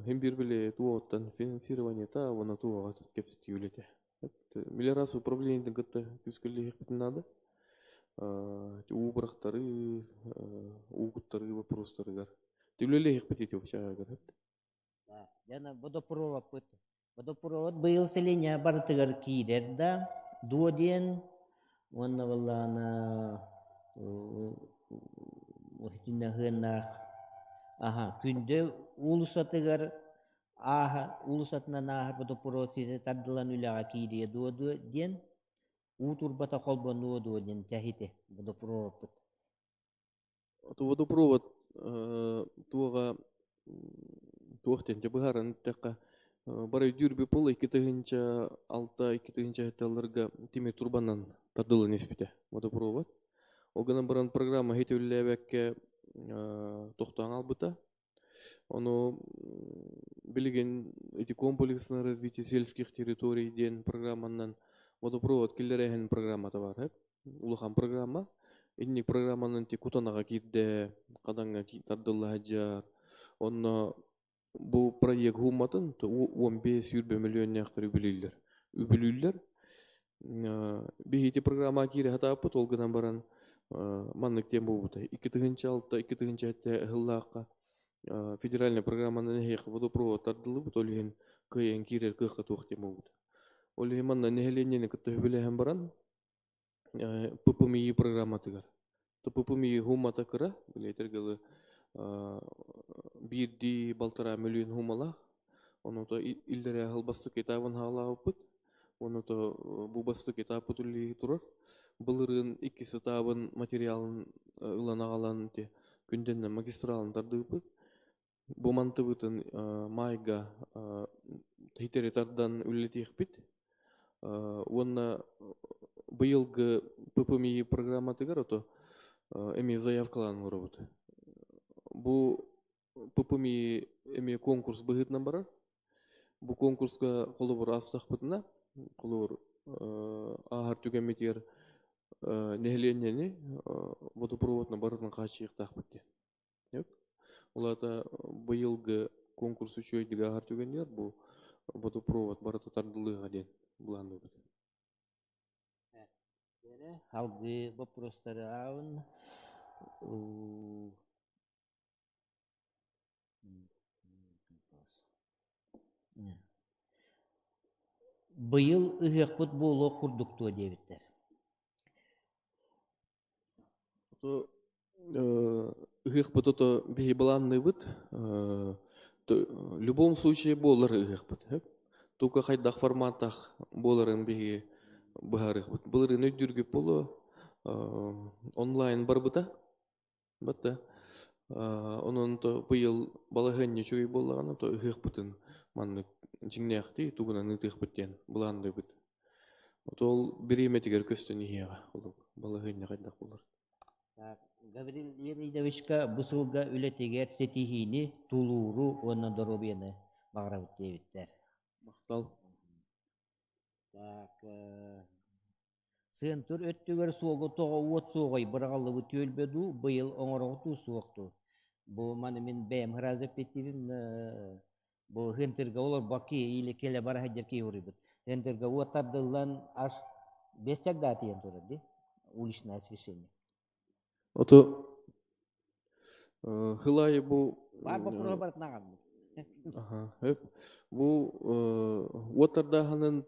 хим биир били туоҕуттан финансированиета уонна туоҕа кэпсэтии үлэтэ. Мелиорация управлениетын кытта күүскэлиэхпитин наада. Уу бырахтарыы, уу куттарыы вопростарыгар. Үлэлиэхпит ити чааһыгар. Яна водопроводпыт. Водопровод быйыл сэлиэнньэ барытыгар киирэр да, дуо диэн уонна буоллаҕына итиннэ ыһыаннаах аха Күндэ уулуссатыгар ааһа уулуссатынан ааһар водопровод ситэ тардылан үлэҕэ киириэ дуо дуо диэн уу турбата холбонуо дуо диэн тэһити водопроводпут. Водопровод туоҕа туох диэн дьэ быһааран эттэххэ бары өйдүүр пол 2006 2007 сылларга тимир турбанан тардыллан испитэ водопровод. Ол гынан баран программа иһит үлэлээбэккэ тохтоон албыта. Ону билигин ити комплексное развитие сельских территорий диэн программанан водопровод киллэрээһин программата бар. Улахан программа. Инник программанан ти Кутанаҕа киирдэ, Хадаҥҥа тардылла сылдьар. Онно бу проект уумматын 15-20 миллионнээхтэр үбүлүүллэр. Үбүлүүллэр. Биһиги программа киирэ сатааппыт, ол гынан баран маннык диэн буолбута. 2006 2007 сыллаахха федеральный программанан эһиэхэ водопровод тардыллыбыт, ол иһин кыайан киирэр кыахха туох диэн буолбута. Ол иһин манна нэһилиэнньэни кытта үбүлэһэн баран ППМИ программатыгар. ППМИ хумата кыра, билетер гылы биирдии балтараа мөлүйүөн хумалаах. Онута иллэрээ сыл бастакы этабын хаалаабыппыт. Онута бу бастакы этаппыт үлэлии турар. Былырыын иккис этабын материалын ылан аҕалан күндэннэ магистралын тардыыппыт. Бу мантыбытын маайга хитэри тардан үлэлэтиэхпит. Уонна быйылгы ППМИ программатыгар ото эмиэ заявкалаан оҥоробут. Бу ППМИ эмиэ конкурс быһыытынан барар. Бу конкурска холобур аастахпытына, холобур ааһар түгэммитигэр нэһилиэнньэни водопроводна барытын хааччыйыахтаахпыт диэн. Ол аата быйылгы конкурс үчүгэйдик ааһар түгэнигэр бу водопровод барыта тардыллыаҕа диэн былаанныыбыт. Салгыы боппуруостары аабын. Быйыл ыһыахпыт буолуох курдук дуо диэбиттэр. Ыһыахпыт ото биһи былаанныыбыт. В любом случае буолар ыһыахпыт. Тука хайдах форматах буоларын биһиги быһаарыахпыт. Былырыын өйдүүргүт буолуо онлайн барбыта. Батта онон то быйыл балаһыанньа үчүгэй буоллаҕына то ыһыахпытын маннык дьиҥнээхтии тугунан ыытыахпыт диэн былаанныыбыт. Ол бириэмэтигэр көстөн иһиэҕэ ол балаһыанньа хайдах буолар. Гаврил Леонидовичка бу сылга үлэтигэр ситиһиини, тулууру уонна доруобуйаны баҕарабыт диэбиттэр. Махтал. Так, Сыантыр өттүгэр суолу тоҕо уот суоҕай быраҕыллыбыт түөлбэ дуу, быйыл оҥороҕут дуу суох дуу? Бу маны мин бэйэм сразу эппиттиибин бу Хынтырга олорбот киһи или кэлэ бара сылдьар киһи уруйбут. Хынтырга уот тардыллан аж без тогда тиийэн турар дии уличное освещение. Ото Хылайы бу Баар боппуруоһу барытын аҕалбыт. Аха, бу уоттардааһынын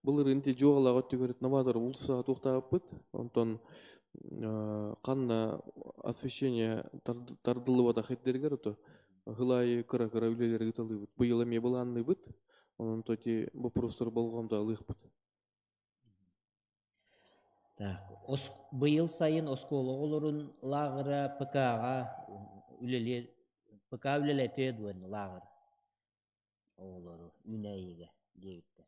былырыын ти дьуоҕалаах өттүгэр новатор уулусса туохтаабыппыт. Онтон ханна освещение тардыллыбатах ирдэригэр ото хылайы кыра-кыра үлэлэри ыыталыыбыт. Быйыл эмиэ былаанныыбыт. Онон то ити боппуруостары болҕомто алыахпыт. Так, быйыл сайын оскуола оҕолорун лааҕыра ПК-ҕа үлэлиэ ПК үлэлэтиэ дуо лааҕыр оҕолору үүнээйигэ диэбиттэр.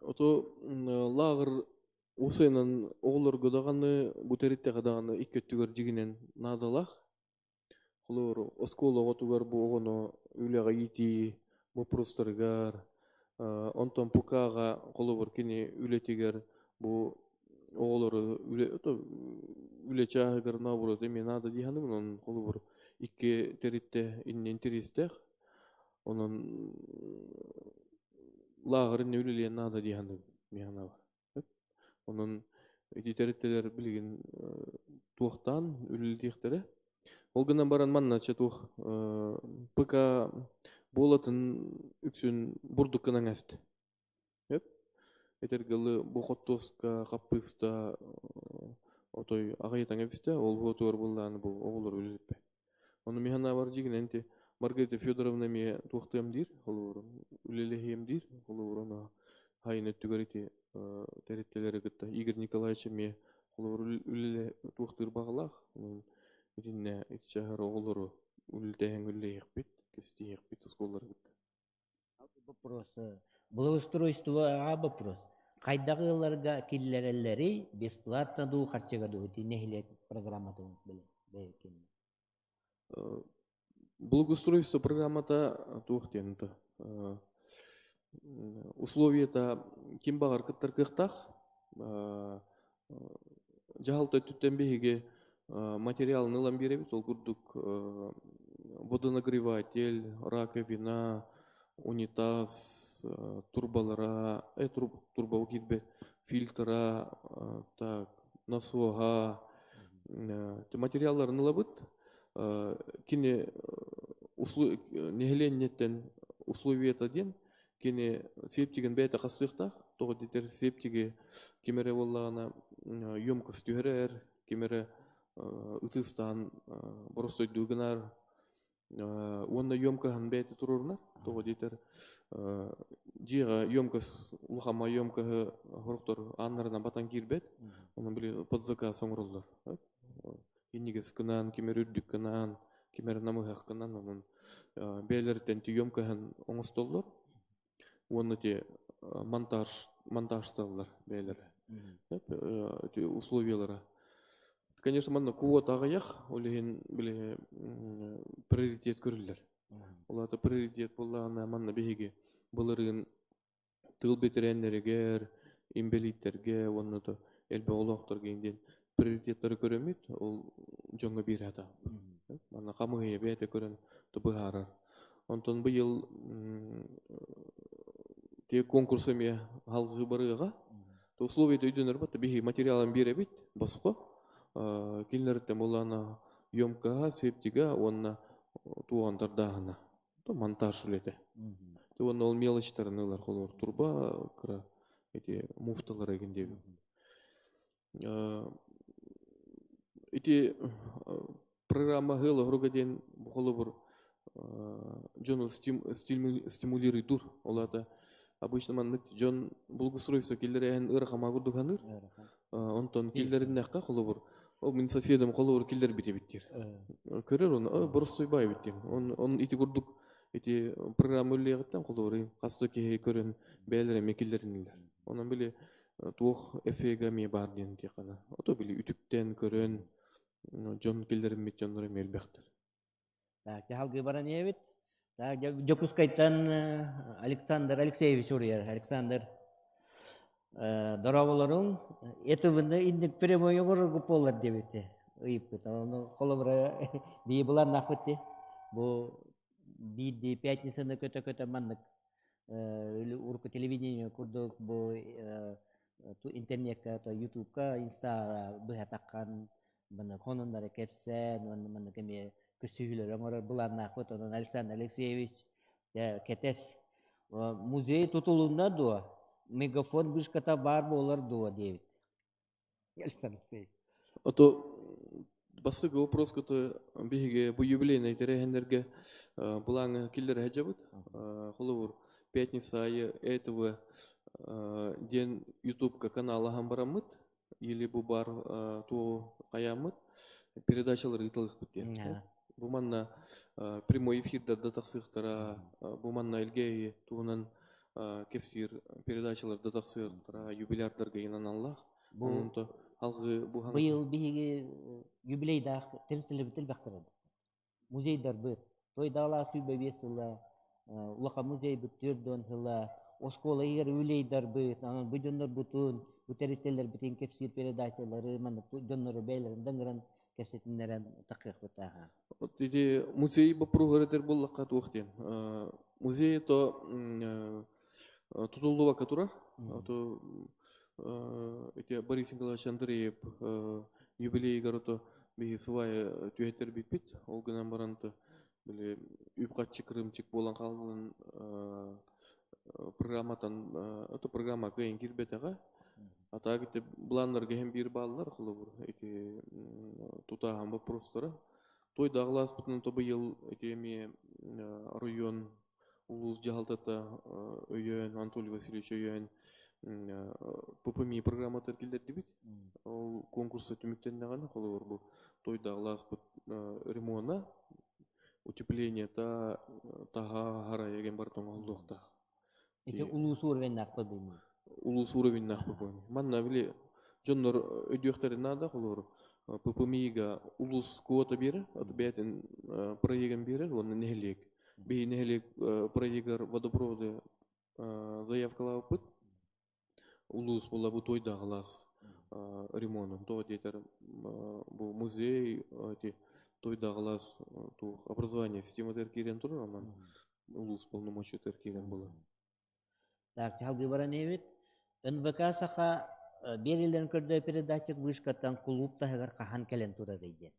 Ото лааҕыр усайынан оҕолорго даҕаны бу тэрилтэҕэ даҕаны икки өттүгэр дьигинэн наадалаах. Холобур, оскуола оҕотугар бу оҕону үлэҕэ иитии боппуруостарыгар, онтон ПК-ҕа холобур кини үлэтигэр бу оҕолору үлэ үлэ чааһыгар наоборот эмиэ наада дии саныыбын. Онон холобур икки тэрилтэ иннин интэриэстээх. Онон лааҕыр иннэ үлэлиэн наада дии саныыбын мин санаабар. Онон ити тэрилтэлэр билигин туохтаан үлэлиэхтэрэ. Ол гынан баран манна чэ туох ПК буолатын үксүн бурдук гынан эст. Этэргэлы бу хоттуоска, хаппыыста отой аҕыйатаҥ эбистэ, ол буотугар буллааны бу оҕолор үлэлиппэ. Ону мин санаабар дьиҥинэн ити Маргарита Федоровна эмиэ туохтуом диир, холобур, үлэлэһиэм диир, холобур, ону хайын өттүгэр ити тэрилтэлэри кытта Игорь Николаевич эмиэ холобур үлэлэ туохтуур баҕалаах. Итиннэ ити чаһар оҕолору үлэлэһэн үлэлэһиэхпит, кэстиһиэхпит оскуолалары кытта. Вопрос. Благоустройствоҕа вопрос. Хайдах ыалларга киллэрэллэрий, бесплатно дуу, харчыга дуу ити нэһилиэк программатын бэйэкин. Благоустройство программата туох диэн это условията ким баҕар кыттар кыахтаах. Дьаһалта өттүттэн биһиги материалын ылан биэрэбит. Ол курдук водонагреватель, раковина, унитаз, турбалара, турба киирбэт, фильтра, так, насоһа, материалларын ылабыт. Кини нэһилиэнньэттэн условиета диэн Кини септигин бэйэтэ хасыахтаах. Тоҕо диэтэр септиги ким эрэ буоллаҕына емкость түһэрэр, ким эрэ ытыстаан боростуойдуу гынар уонна емкоһын бэйэтэ туруорунар. Тоҕо диэтэр дьиэҕэ емкость улахама емкоһы сорохтор ааннарынан батан киирбэт. Онон били под заказ оҥороллор. Иннигис гынан, ким эрэ үрдүк гынан, ким эрэ намыһах гынан, онон бэйэлэриттэн емкоһын оҥостоллор уонна ити монтаж монтажталлар бэйэлэрэ эти условиялара. Конечно, манна квота аҕыйах, ол иһин били приоритет көрүллэр. Ол аата приоритет буоллаҕына манна биһиги былырыын тыыл бэтэрээннэригэр, инбэлииттэргэ уонна да элбэх олохторго диэн приоритеттары көрөммүт, ол дьоҥҥо биэрэ сатаабыт. Манна хамыыһыйа бэйэтэ көрөн быһаарар. Онтон быйыл те конкурс эмиэ салгыы барыаҕа. Условията өйдөнөр батта биһи материалын биэрэбит босхо. Кинилэриттэн буоллаҕына емкаһа, септига уонна туоҕан тардааһына. Монтаж үлэтэ. Уонна ол мелочтарын ылар холор турба кыра эти муфталар эгин диэбин. Ити программа хыла хоруга диэн холобур дьону стимулируйдур. Ол аата обычно маннык дьон благоустройство киллэрээһин ыарахама курдук саныыр. Онтон киллэриннэххэ холобур ол мин соседым холобур киллэрбит эбит диир. Көрөр оны боростуйбай эбит диэн. Он ити курдук ити программа үллиэҕиттэн холобур хас да киһи көрөн бэйэлэрэ эмиэ киллэриннилэр. Онон били туох эффега эмиэ баар диэн диэххэ Ото били үтүктэн көрөн дьон киллэриммит дьоннор эмиэ элбэхтэр. Так, дьаһалгыы баран иһэбит. Так, Дьокуускайтан Александр Алексеевич уруйар. Александр, дорооболоруҥ. Этыбыны инник прямой оҥороргут буоллар диэбити ыйыппыт. Ону холобура бии былааннаахпыт дии. Бу биирдии пятницаны көтө-көтө маннык урукку телевидение курдук бу интернекка, то ютубка, инстаҕа быһа таххан манна хонуннары кэпсээн уонна маннык эмиэ көрсүһүүлэри оҥорор былааннаахпыт. Онон Александр Алексеевич кэтэс музей тутулунна дуо? Мегафон вышката баар буолар дуо диэбит. Александр Алексеевич. Ото бастакы вопроска то биһиги бу юбилейный тэрээһиннэргэ былааҥҥа киллэрэ сылдьабыт. Холобур, пятница айы этого диэн ютубка канал аһан бараммыт или бу бар туоҕу хайааммыт передачалар ыытылыахпыт диэн. Бу манна прямой эфирдарда тахсыахтара, бу манна Элгээйи туһунан кэпсиир передачаларда тахсыахтара, юбилярдарга аналлаах. Бу Онто алгыы бу быйыл биһиги юбилейдаах тэрилтэлэрбит элбэхтэр Музейдарбыт Тойдаалаа 25 сыла, улахан музейбыт 40 сыла, оскуола иһигэр юбилейдарбыт, анан бу дьоннорбутун, бу тэрилтэлэрбитин кэпсиир передачалары, маннык дьоннору бэйэлэрин да ыҥыран кэпсэтиннэрэн тахыахпыт ааха. Вот ити музей боппуруоһу этэр буоллахха туох диэн. Музей то тутуллубакка турар. То ити Борис Николаевич Андреев юбилейгар ото биһи сылай түһэттэр биппит. Ол гынан баран то били үп-харчы кырыымчык буолан хаалбытын программатан ото программа кыайан киирбэтэҕэ. А так ити планнарга иһин биир бааллар холобур ити тутааһын вопростара. Той даҕылааспытынан то быйыл ити эмиэ оройуон улуус дьаһалтата өйөөн Анатолий Васильевич өйөөн ППМИ программатыгар киллэрдибит. Ол конкурса түмүктэннэҕинэ холобур бу тойдааҕылааспыт ремона, утеплениета, таһа, харайа диэн барыта оҥоһуллуохтаах. Ити улуус уровеннаах ППМИ. Улуус уровеннаах ППМИ. Манна били дьоннор өйдүөхтэрин наада холобур ППМИ-га улуус квота биэрэр, бэйэтин проегын биэрэр уонна нэһилиэк. Биһи нэһилиэк проегар водопроводы заявкалаабыппыт. Улуус була бу Туойдааҕылаас ремонун. Тоҕо диэтэр бу музей эти Туойдааҕылаас туох образование систематыгар киирэн турар, онон улуус полномочиятыгар киирэн буолар. Так, салгыы баран иһэбит. НВК Саха биэриилэрин көрдөө передатчик вышкаттан кулууп таһыгар хаһан кэлэн турарый диэн.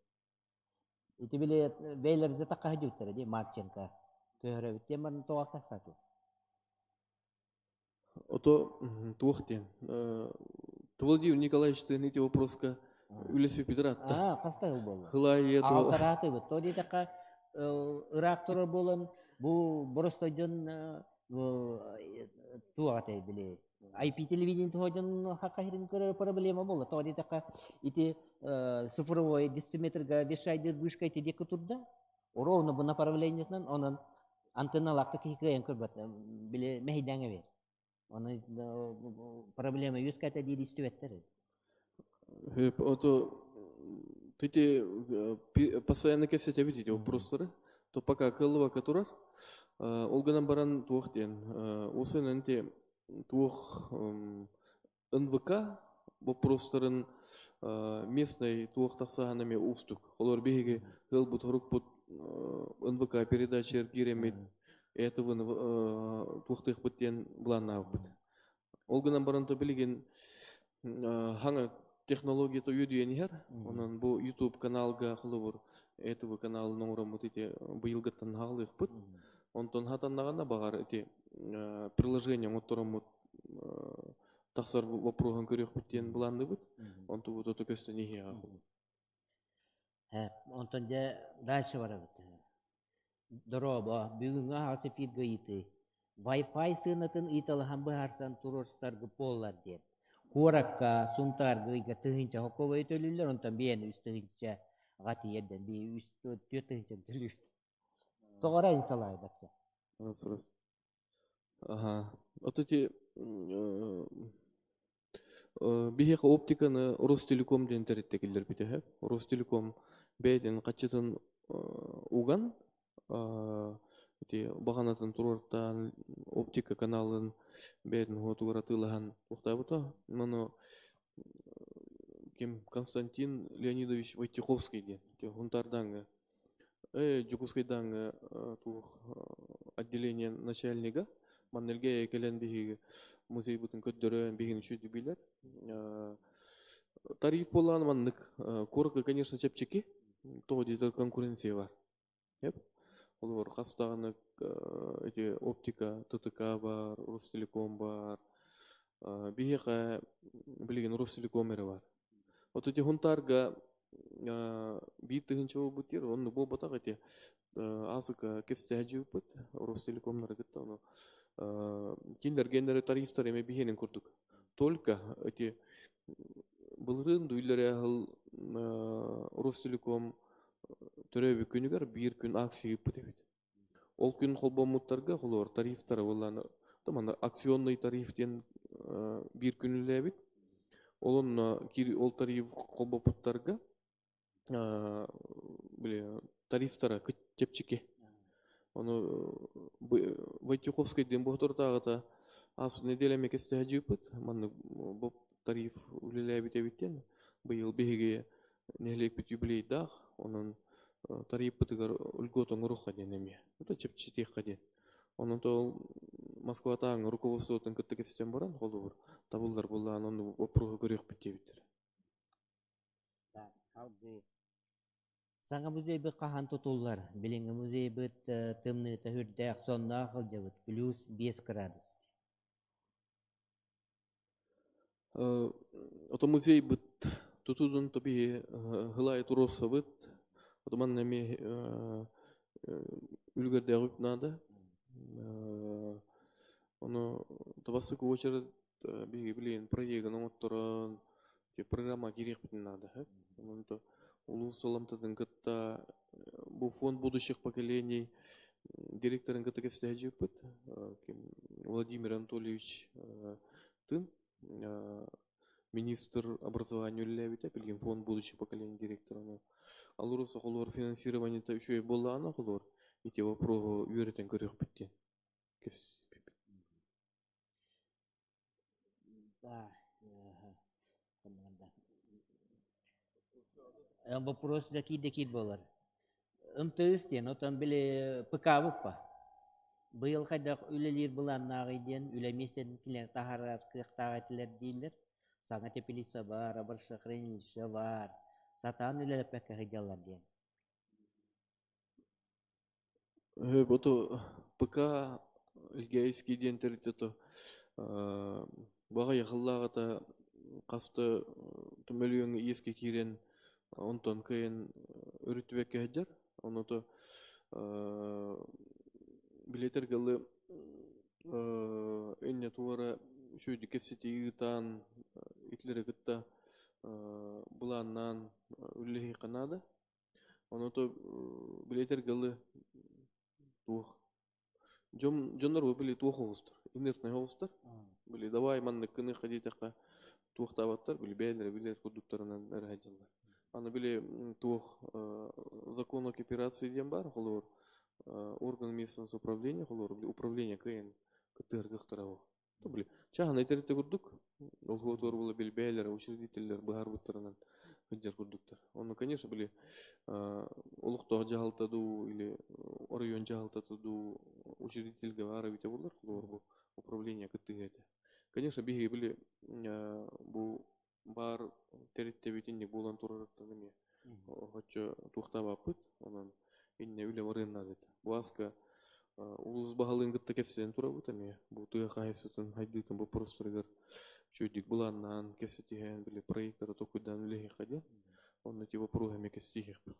Ити били бэйлэрзе такка дьүттэрэ дии Марченко көһөрөбүт диэн баран тоҕо тахсааты. Ото туох диэн Владимир Николаевичтыын ити вопроска үлэспиппит ыраатта. Аа, хаста ыл буолла? Хылайы то Алтараатыбыт. То диэтэххэ ыраах турар буолан бу боростой дьон туох этэй били IP телевидение туһа дьон хакка хирин көрөр проблема буолла. Тоҕо диэтэххэ ити цифровой дециметрга вешайдыр вышка ити диэки турда. Ровно бу направлениетынан онон антенналаахта киһи кыайан көрбөт били мэһэйдээҥэ бэр. Оны проблема үөскээтэ диир истибэттэр. Хөп, ото тити постоянно кэпсэтэбит ити вопростары. То пока кыллыбакка турар. Ол гынан баран туох диэн. Осынан те туох НВК вопростарын местный туох тахсаһан эмиэ уустук. Олор биһиги ыалбыт хорукпут НВК передача кииреммит этого туохтыахпыт диэн былааннаабыппыт. Ол гынан баран то билигин хаҥа технологията үөдүйэн иһэр. Онон бу YouTube каналга холобур этого каналын оҥороммут ити быйылгыттан хаалыахпыт. Онтон хатаннаҕына баҕар ити приложение оҥоттороммут тахсар вопроһун көрүөхпүт диэн былаанныбыт. Онтубут ото көстөн иһиэҕэ. Онтон дьэ дальше барабыт. Дорообо, бүгүҥҥү аһаҕас эфиргэ ыйытыы. Wi-Fi сыанатын ыйыталаһан быһаарсан туруорсаргыт буоллар диэн. Куоракка, Сунтаарга ыйга тыһыынча хокуобайы төлүүллэр, онтон биэни үс тыһыынчаҕа тиийэрдэн бии үс түөрт тыһыынчаны төлүүр. Тоҕо эрэ инсалаайбатча. Рас, рас. Аха. Вот эти биһиэхэ оптиканы Ростелеком диэн тэрилтэ киллэрбитэ үһү. Ростелеком бэйэтин хаччытын уган ити баҕанатын туруортаан оптика каналын бэйэтин уотугар атыылаһан туохтаабыта. Ону ким Константин Леонидович Войтеховский диэн Хунтардааҥҥа Дьокуускайдааҥҥы туох отделение начальнига манна Элгээйи кэлэн биһиги музейбытын көрдөрөн биһигини үчүгэй билэр. Тариф буоллаҕына маннык куоракка, конечно, чэпчэки, тоҕо диэтэр конкуренция бар. Холобур, хас даҕаны ити оптика ТТК бар, Ростелеком бар. Биһиэхэ билигин Ростелеком эрэ бар. Вот эти Хунтаарга биир тыһыынча буолбут диир, оннук буолбатах ити. Азыка кэпсэтээдьибиппит, Ростелекомнары кытта ону кинилэргэннэри тарифтар эмэ биһиэнин курдук. Только эти былырыын дуйлары аһыл Ростелеком төрөөбүт күнүгэр биир күн акция ыыппыт эбит. Ол күн холбоммуттарга холобур тарифтара буоллаҕына манна акционный тариф диэн биир күн үлэлээбит. Ол онно ол тариф холбоппуттарга били тарифтара чэпчэки. Ону Войтюховскай диэн боһотордааҕыта аас нэдиэлэ эмэ кэстэһэ дьыыппыт. Маннык бу тариф үлэлээбит эбит диэн. Быйыл биһиги нэһилиэкпит юбилейдаах, онон тарыйыппытыгар льгот оҥоруохха диэн эмиэ. Это чэпчэтиэххэ диэн. Онон ол Москватааҥы руководствотын кытта кэпсэтэн баран, холобур, табыллар буоллаҕына, онну вопроһу көрүөхпүт диэбиттэр. Салгыы. Саҥа музейбыт хаһан тутуллар? Билиҥҥи музейбыт тымныыта сүрдээх сонноох сылдьабыт, плюс 5 градус. Ото музейбыт тутуутун биһи һылай туруорсабыт. Ото манна эмиэ үлүгэрдээх үп наада. Ону бастакы уочарат биһиги билигин проегын оҥотторон программа киириэхпитин наада. Онон то улуус саламтатын кытта бу фонд будущих поколений директорын кытта кэпсэтэ сылдьыбыппыт. Владимир Анатольевич тын министр образования үлэлээбитэ, билигин фонд будущих поколений директора. Алроса холуор финансированиета үчүгэй буоллаҕына холуор ити вопроһу үөрэтэн көрүөхпүт диэн кэпсэппиппит. Вопрос да киирдэ киир буолар. МТС диэн, отон били ПК-быппа. Быйыл хайдах үлэлиир былааннааҕый диэн үлэ миэстэтин кинилэр таһаарар кыахтаах этилэр дииллэр. Саҥа теплица баар, обращохранилище баар. Сатаан үлэлэппэккэ сылдьаллар диэн. Ото ПК Элгээйский диэн тэрилтэ то баҕа яхыллааҕыта хаста мөлүйүөҥҥэ иэскэ киирэн онтон кыайан өрүттүбэккэ сылдьар. Ону то билетер гылы инне туора үчүгэйдик кэпсэтии ыытан итилэри кытта былааннаан үлэлэһиэххэ наада. Ону то билетер гылы туох дьон дьоннор били туох оҕустар инертнай оҕустар били давай манныккыны диэтэххэ туохтаабаттар били бэйэлэрэ билэр курдуктарынан эрэ сылдьаллар. Аны били туох закон о кооперации диэн баар холобур орган местного самоуправления холобур били управление кыайан кыттыһар кыахтара суох. Били чааһынай тэрилтэ курдук ол хуотуор була били бэйэлэрэ учредителлэр быһаарбыттарынан сылдьар курдуктар. Ону, конечно, били олохтоох дьаһалта дуу или оройуон дьаһалтата дуу учредительгэ баар эбитэ буоллар, холобур, бу управление кыттыһыа этэ. Конечно, биһиги били бу баар тэрилтэбит инник буолан турарыттан эмиэ оччо туохтаабаппыт. Онон иннэ үлэ барыан наада этэ. Бу аска Улуус баһылыгын кытта кэпсэтэн турабыт эмиэ. Бу тыа хаһаайыстыбатын хайдыытын боппуруостарыгар үчүгэйдик былааннаан, кэпсэтиһэн, били проектары толкуйдаан үлэһиэххэ диэн. Онно ити боппуруоһу эмиэ кэпсэтиһиэхпит.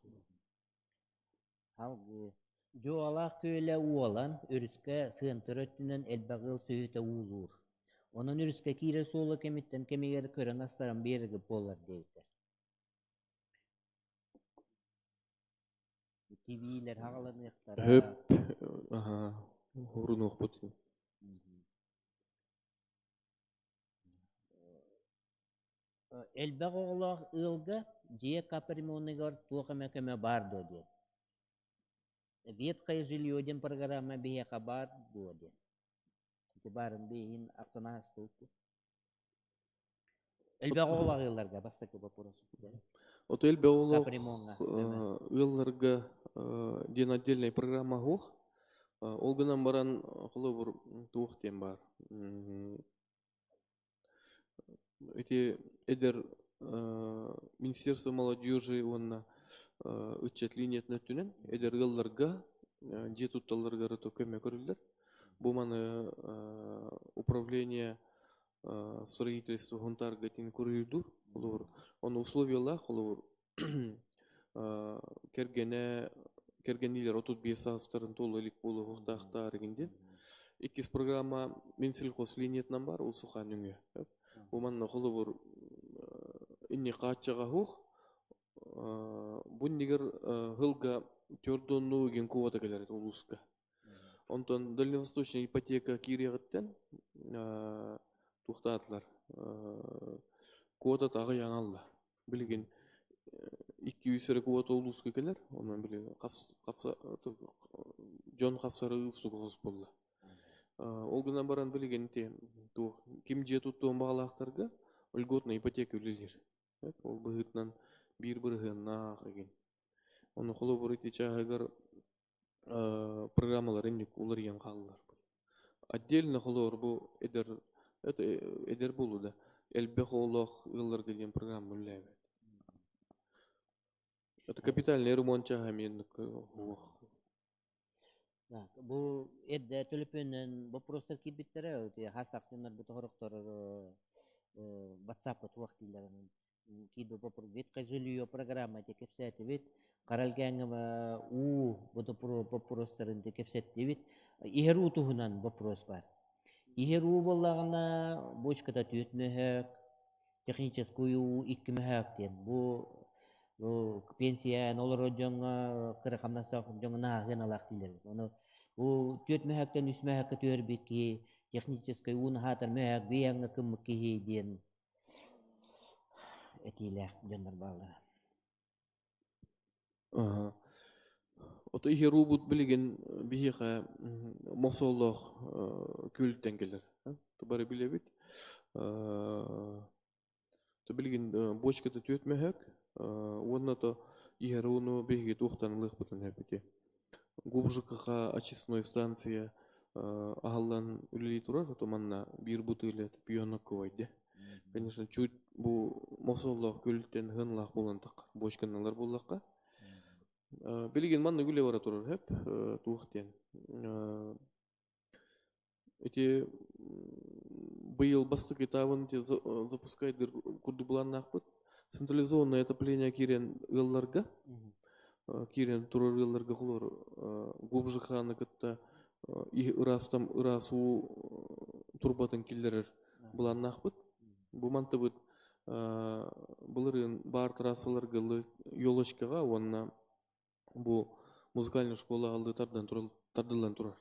Салгыы Дьуолаах күөлэ уолан, өрүскэ сыантыр өттүнэн элбэх ыал сүөһүтэ уулуур. Онон өрүскэ киирэр суолу кэмиттэн кэмигэр көрөн астаран биэрэргэ буолар диэбиттэр. Тибиилэр хаҕаланыахтара. Хөп, аха, урунуохпут. Элбэх оҕолоох ыалга дьиэ капремонугар туох эмэ көмө баар дуо диэн. Ветхое жилье диэн программа биһиэхэ баар дуо диэн. Ити баарын биһин ахтан аастыбыт. Элбэх оҕолоох ыалларга бастакы вопрос. Ото элбэх оҕолоох ыалларга диэн отдельная программа суох. Ол гынан баран холобур туох диэн баар. Ити эдэр Министерство молодежи уонна ыччат линиятын өттүнэн эдэр ыалларга дьиэ тутталларыгар көмө көрүллэр. Бу маны управление строительства Хунтаарга итини куруйдуур холобур ону условиялаах холобур кэргэнэ кэргэнниилэр 35 саастарын туола илик буолуохтаахтаар игин диэн иккис программа Минсельхоз линиятынан бар улсуха нөҥүө бу манна холобур инни хааччаҕа суох бу иннигэр сылга төрдонну игин куота кэлэр улууска. Онтон дальневосточная ипотека киириэҕиттэн туохтаатылар квота аҕыйаан алла. Билигин 200 эрэ квота улууска кэлэр, онон били дьон хапсары уустук оҕус буолла. Ол гынан баран билигин ити туох ким дьиэ туттуон баҕалаахтарга льготная ипотека үлэлиир. Ол быһыытынан биир бырыһыаннаах игин. Ону холобур ити чааһыгар программалар инник уларыйан хааллар. Отдельно холоор бу эдэр это эдэр буолуу да элбэх оҕолоох ыалларга диэн программа үлэлээбэт. Это капитальный ремонт чааһа эмиэ уох. Бу эрдэ төлөпүөннэн боппуруостар киирбиттэрэ, хас ахтыннарбыт оһорохтор WhatsApp-ка туох дииллэрин киирбит ветхое жилье программа те кэпсээтибит. Каралгээҥҥэ уу боппуруостарын те кэпсэттибит. Иһэр уу туһунан вопрос бар. Иһэр уу буоллаҕына бочката түөрт мөһөөк, технический уу икки мөһөөк диэн. Бу пенсияны олорор дьоҥҥо кыра хамнастаах дьоҥҥо наһаа дииллэр. Ону бу түөрт мөһөөктөн үс мөһөөккө түһэрбит киһи техническэй ууну аһаатар мөһөөк биэҥҥэ кыммыт киһи диэн этиилээх дьоннор бааллара. Ото иһэр уубут билигин биһиэхэ мосоллоох күөлтэн кэлэр. Бары билэбит. То билигин бочката түөрт мөһөк уонна то иһэр ууну биһиги туохтан ылыахпытын сөп Губжикаха очистной станция аһыллан үлэлии турар, ото манна биир бутылет пионокковай де. Конечно, чуть бу мосоллоох күлтэн хынлаах буолан таххар, бочканалар буоллахха. Билигин манна үлэ бара турар хөп, туох диэн. Ити быйыл бастакы этабын запускайдыр курдук былааннаахпыт. Централизованное отопление киирэн ыалларга, киирэн турар ыалларга холор Губжиханы кытта ыраастам ыраас уу турбатын киллэрэр былааннаахпыт. Бу мантыбыт былырыын баар трассаларга елочкаҕа уонна бу музыкальная школа алды тардан тардыллан турар.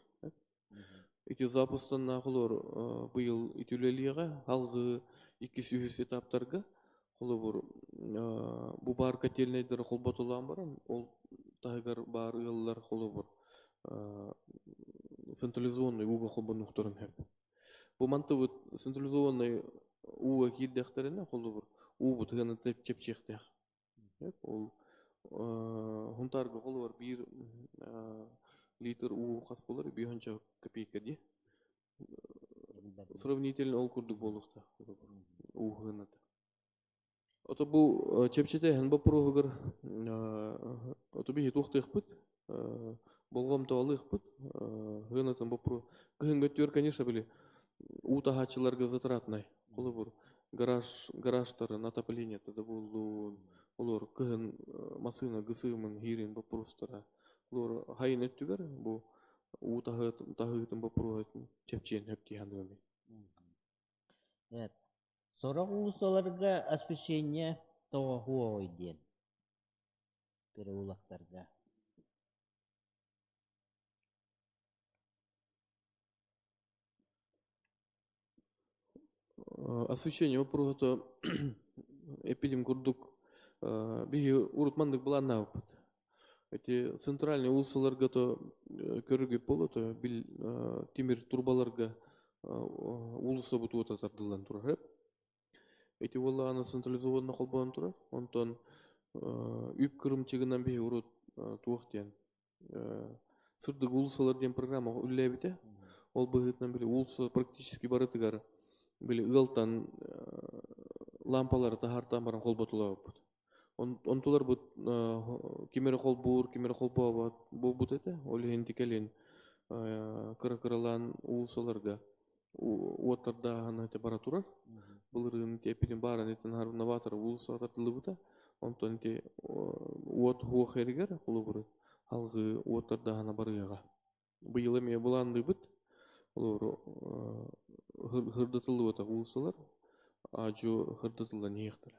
Ити запустан холор быйыл ити үлэлиэҕэ алгы иккис үһүс этаптарга холобур бу баар котельнайдары холботулаан баран ол таһыгар баар ыаллар холобур централизованный ууга холбонуохтарын сөп. Бу мантыбыт централизованный ууга киирдэхтэринэ холобур уубут ыаны чэпчиэхтээх. Ол Хунтаарга холобур биир литр уу хас буолар биэһүнчэ копейка дии. Сравнительно ол курдук буолуохтаах уу сыаната. Ото бу чэпчэтээһин боппуруоһугар ото биһи туохтуохпут. Болҕомто алыахпыт. Хыанатын боппуруос. Кыһыҥҥы өттүгэр, конечно, били уу таһааччыларга затратнай. Холобур, гараж, гаражтарын отоплениета да буоллун, олор кыһын массыына гысыымын, хиирин боппуруостара. Олор хайын өттүгэр бу уу таһыытын боппуруоһа чэпчиэн сөп дии саныыбын. Сорох уулуссаларга освещение тоҕо диэн переулоктарга. Освещение вопроһа эпидем курдук биһи урут маннык былааннаабыппыт. Эти центральный уулуссаларга то көрүгүп боло то бил тимир турбаларга уулусса бутуота тардыллан турар. Ити буоллаҕына централизованно холбоон турар. Онтон үп кырымчыгынан биһи урут туох диэн Сырдык уулуссалар диэн программа үлэлээбитэ. Ол быһыытынан били уулусса практически барытыгар били ыалтан лампалары таһаартаан баран холботулаабыппыт. Онтуларбыт ким эрэ холбуур, ким эрэ холбообот буолбут этэ. Ол иһин кэлин кыра-кыралаан уулуссаларга уоттардааһын этэ бара турар. Былырыын ити эппитин бааран итин новатор уулуссаҕа тардыллыбыта. Онтон ити уот хуох эригэр холобур алгыы уоттардааһына барыаҕа. Быйыл эмиэ былаанныыбыт. Олору хырдатыллыбатах уулуссалар аадьу хырдатыллан иһиэхтэрэ.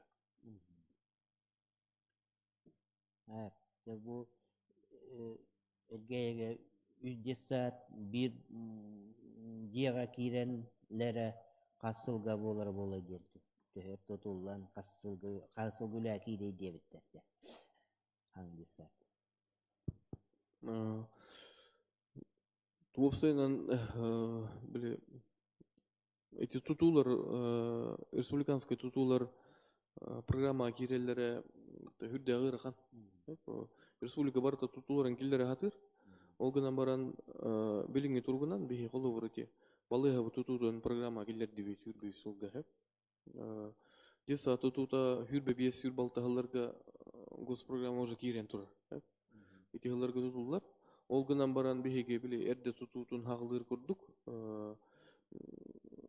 Дьэ бу Элгээйигэ үс детсад биир дьиэҕэ киирэн лэрэ хас сылга буолара буолуой диэн төһө тутуллан хас сылга хас сылга үлээ киирэй диэбиттэр дьэ хаҥ детсад. Уопсайынан били Эти тутуулар республиканскай тутуулар программаҕа киирэллэрэ үрдээх ыарахан. Республика барыта тутууларын киллэрэ сатыыр. Ол гынан баран билиҥҥи туругунан биһиэхэ холобур ити балыыһабыт тутуутун программаҕа киллэрдибит сүүрбэ сылга сөп. Детсад тутуута сүүрбэ биэс сүүрбэ алта сылларга госпрограмма уже киирэн турар. Ити сылларга тутуллар. Ол гынан баран биһиги били эрдэ тутуутун хаҕылыыр курдук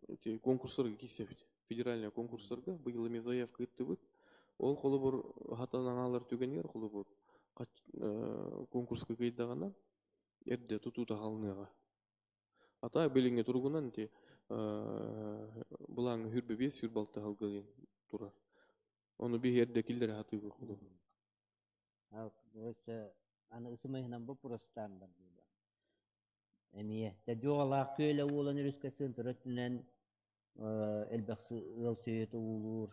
ити конкурстарга киирсэбит. Федеральный конкурстарга быйыл эмиэ заявка ыыттыбыт. Ол холобур хатан аҥаалар түгэнигэр холобур конкурска кыайдаҕына эрдэ тутуута хаалыныаҕа. Ата билиҥҥи туругунан ити былааҥҥа 25 26 сылга турар. Ону биһи эрдэ киллэрэ сатыыбыт холобур. Өссө аны ысымыһынан боппуруостаан бардылар. Эмиэ дьэ дьуоҕалаах күөлэ уолан өрүскэ центр өттүнэн элбэх ыал сүөһүтэ уулуур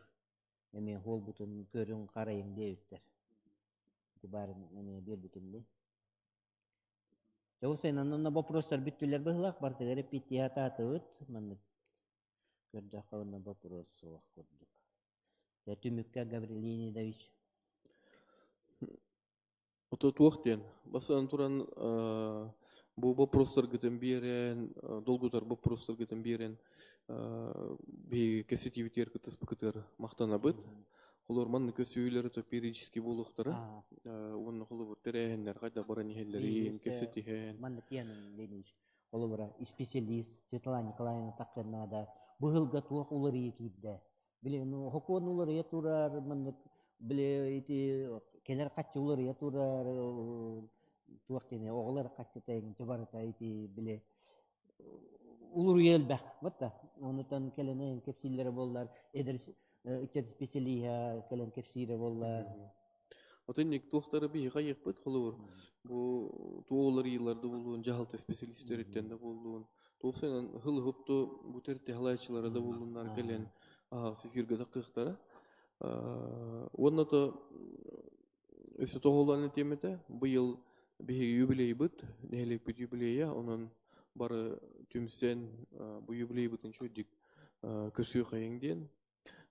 эмиэ уолбутун көрүҥ харайыҥ диэбиттэр. Ити баарын эмиэ биэрбитим дии. Дьэ ол сайын онно боппуруостар бүттүлэр быһыылаах барытыгар эппиэттии сатаатыбыт маннык көрдөххө уонна боппуруос суох курдук. Дьэ түмүккэ Гаврил Леонидович. Ото туох диэн, бастатан туран бу боппуруостаргытын биэрэн, долгутар боппуруостаргытын биэрэн биһиги кэпсэтиибитигэр кыттыспыкытыгар махтанабыт. Холобур, маннык көсүүлэр то периодически буолуохтара. Уонна холобур тэрээһиннэр хайдах баран иһэллэрин, кэпсэтиһэн. Маннык диэн Леонидович, холобура, исписэлиис Светлана Николаевна Таккырнаада быһылга туох уларыйыы киирдэ? Били хокуон уларыйа турар, маннык били ити кэлэр хаччы уларыйа турар, туох диэни оҕолор хаччыта эҥчэ барыта ити били улуруйа элбэх. Вот да. Онутан кэлэн кэпсииллэрэ буоллар, эдэр ыччат специалиһа кэлэн кэпсиирэ буоллар. Отынник туохтары биһи хайыахпыт холобур бу туох уларыйыылар да буолуон дьаһалта специалистериттэн да буоллун туох сынан хылыһыпту бу тэрти халааччылара да буоллуннар кэлэн аһаҕас эфиргэ таххыахтара уонна то өссө тоһоҕолоон этиэм этэ быйыл биһиги юбилейбыт нэһилиэкпит юбилейа онон бары түмсэн бу юбилейбытын үчүгэйдик көрсүөххэйиҥ диэн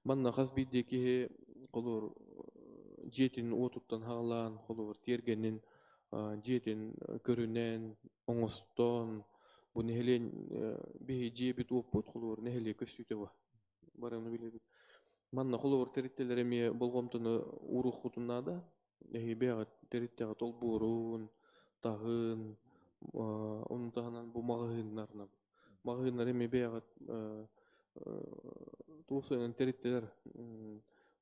Манна хас биирдии киһи холобур дьиэтин уотуттан хаалаан, холобур тиэргэнин дьиэтин көрүнэн, оҥостон, бу нэһилиэн биһи дьиэбит уоппут холобур нэһилиэк көстүүтэ бу барыны билэбит. Манна холобур тэрилтэлэр эмиэ болҕомтону ууруоххутун наада. Эһиги бэйэҕит тэрилтэҕит олбуорун, таһын, Ону таһынан бу маҕаһыыннарынан. Маҕаһыыннар эмиэ бэйэҕит туох сыанан тэриттилэр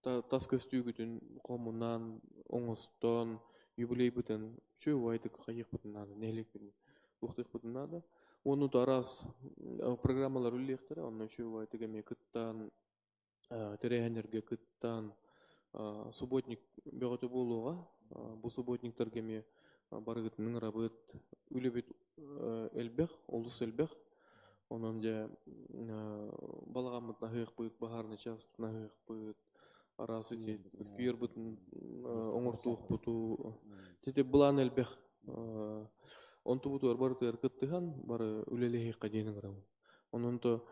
тас көстүүгүтүн хомунан, оҥостон, юбилейбытын үчүгэй хайыахпытын наада, нэһилиэкпитин туохтуохпутун наада. Уонна араас программалар үлэлиэхтэрэ, онно үчүгэй эмиэ кыттан, тэрээһиннэргэ кыттан, субботник бөҕөтө буолуоҕа. Бу субботниктарга эмиэ барыгытын ыҥырабыт. Үлэбит элбэх, олус элбэх. Онон дьэ балаҕаммытын аһыахпыт, баһаарынай чааспытын аһыахпыт, араас ити сквербытын оҥортуохпуту. Ити былаан элбэх. Онтубутугар барытыгар кыттыһан, бары үлэлэһиэххэ диэн ыҥырабын. Онон то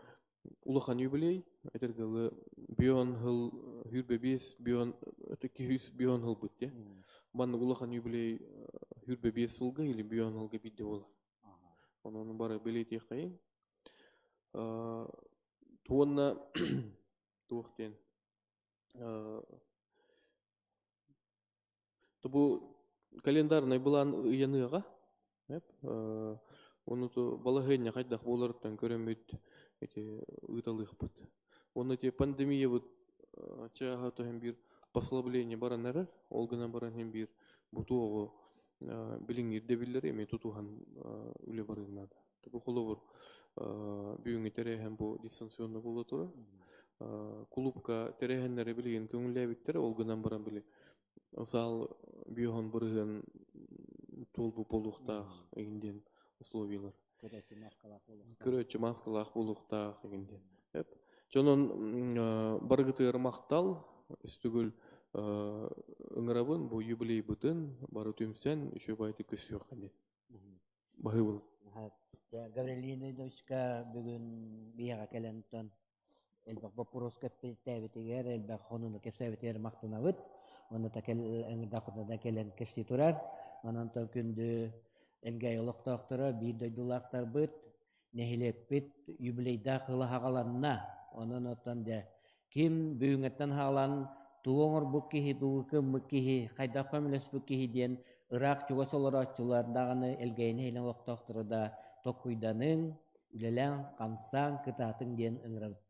улахан юбилей, этэргэ дылы бион сыл 25 бион 200 бион сылбыт диэ. Маннык улахан юбилей 25 сылга или бион сылга биирдэ буолар. Онон бары бэлиэтиэххэйиҥ. Уонна туох диэн Бу календарнай былаан ыйаныаҕа. Ону балаһыанньа хайдах буоларыттан көрөммүт ити ыыталыахпыт. Уонна ити пандемиябыт чааһа түһэн биир послабление баран эрэр. Ол гынан баран иһин биир бу туоҕу билиҥҥи ирдэбиллэри эмиэ тутуһан үлэ барыан наада. Бу холобур бүгүҥҥү тэрээһин бу дистанционно буола турар. Кулуупка тэрээһиннэри билигин көҥүллээбиттэр, ол гынан баран били зал биоһон бырыһыан туолбут буолуохтаах игин диэн условиялар. Көрөөччү маскалаах буолуохтаах. Көрөөччү маскалаах буолуохтаах игин диэн. Эп. Дьонон барыгытыгар махтал, үстүгүл ыҥырабын бу юбилейбытын бары түмсэн үчүгэй көрсүөххэ диэн. Баһыыбын. Гаврил Леонидовичка бүгүн биһиэхэ кэлэн элбэх боппуруоска эппиэттээбитигэр, элбэх хонууну кэпсээбитигэр махтанабыт. Уонна та ыҥырдахпытына кэлэн кэпсии турар. Онон күндү Элгээйи олохтоохторо, биир дойдулаахтарбыт, нэһилиэкпит юбилейдаах ыла хаҕаланна. Онон оттон дьэ ким бүгүҥҥэттэн хаалан тугу оҥорбут киһи, тугу кыммыт киһи, хайдах көмөлөспүт киһи диэн ыраах чугас олорооччулар даҕаны Элгээйи нэһилиэгин олохтоохторо да толкуйданыҥ, үлэлээҥ, хамсааҥ, кытаатыҥ диэн ыҥырабыт.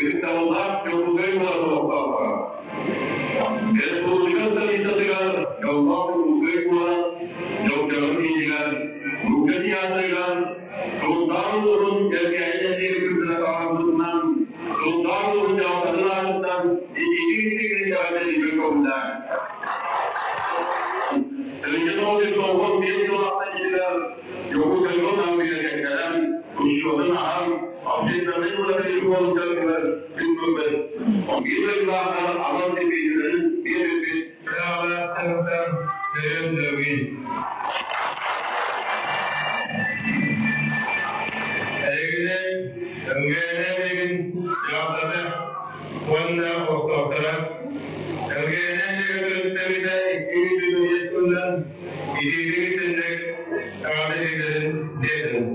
Ыыталлаах Дьокуускай куорат олохтоохторо. Республика столицатыгар дьоллоох Дьокуускай куорат Дьокуускай киинигэр Нуучча театрыгар Сунтаар улууһун Кэргээйи нэһилиэгин күнүнэ таһаарбытынан Сунтаар улууһун дьаһалтатын аатыттан итиитик-истиҥник эҕэрдэлиибин көҕүлээн. 1995 сыл ахсынньытыгар Дьокуускайга наамыйа кэккэлэн, учуотун аһан, общественнай уларыйыы суолугар күн көрбөт. Биир дойдулаахтар анал стипендияларын биэрбиппит кыаҕалаахтарыттан бэйэм дьарыгын. Эһигини МГН дьаһалтата уонна олохтоохторо МГН төрүттэритэ 200 сылынан итиитик итинник эҕэрдэ биэрэрин диэтим.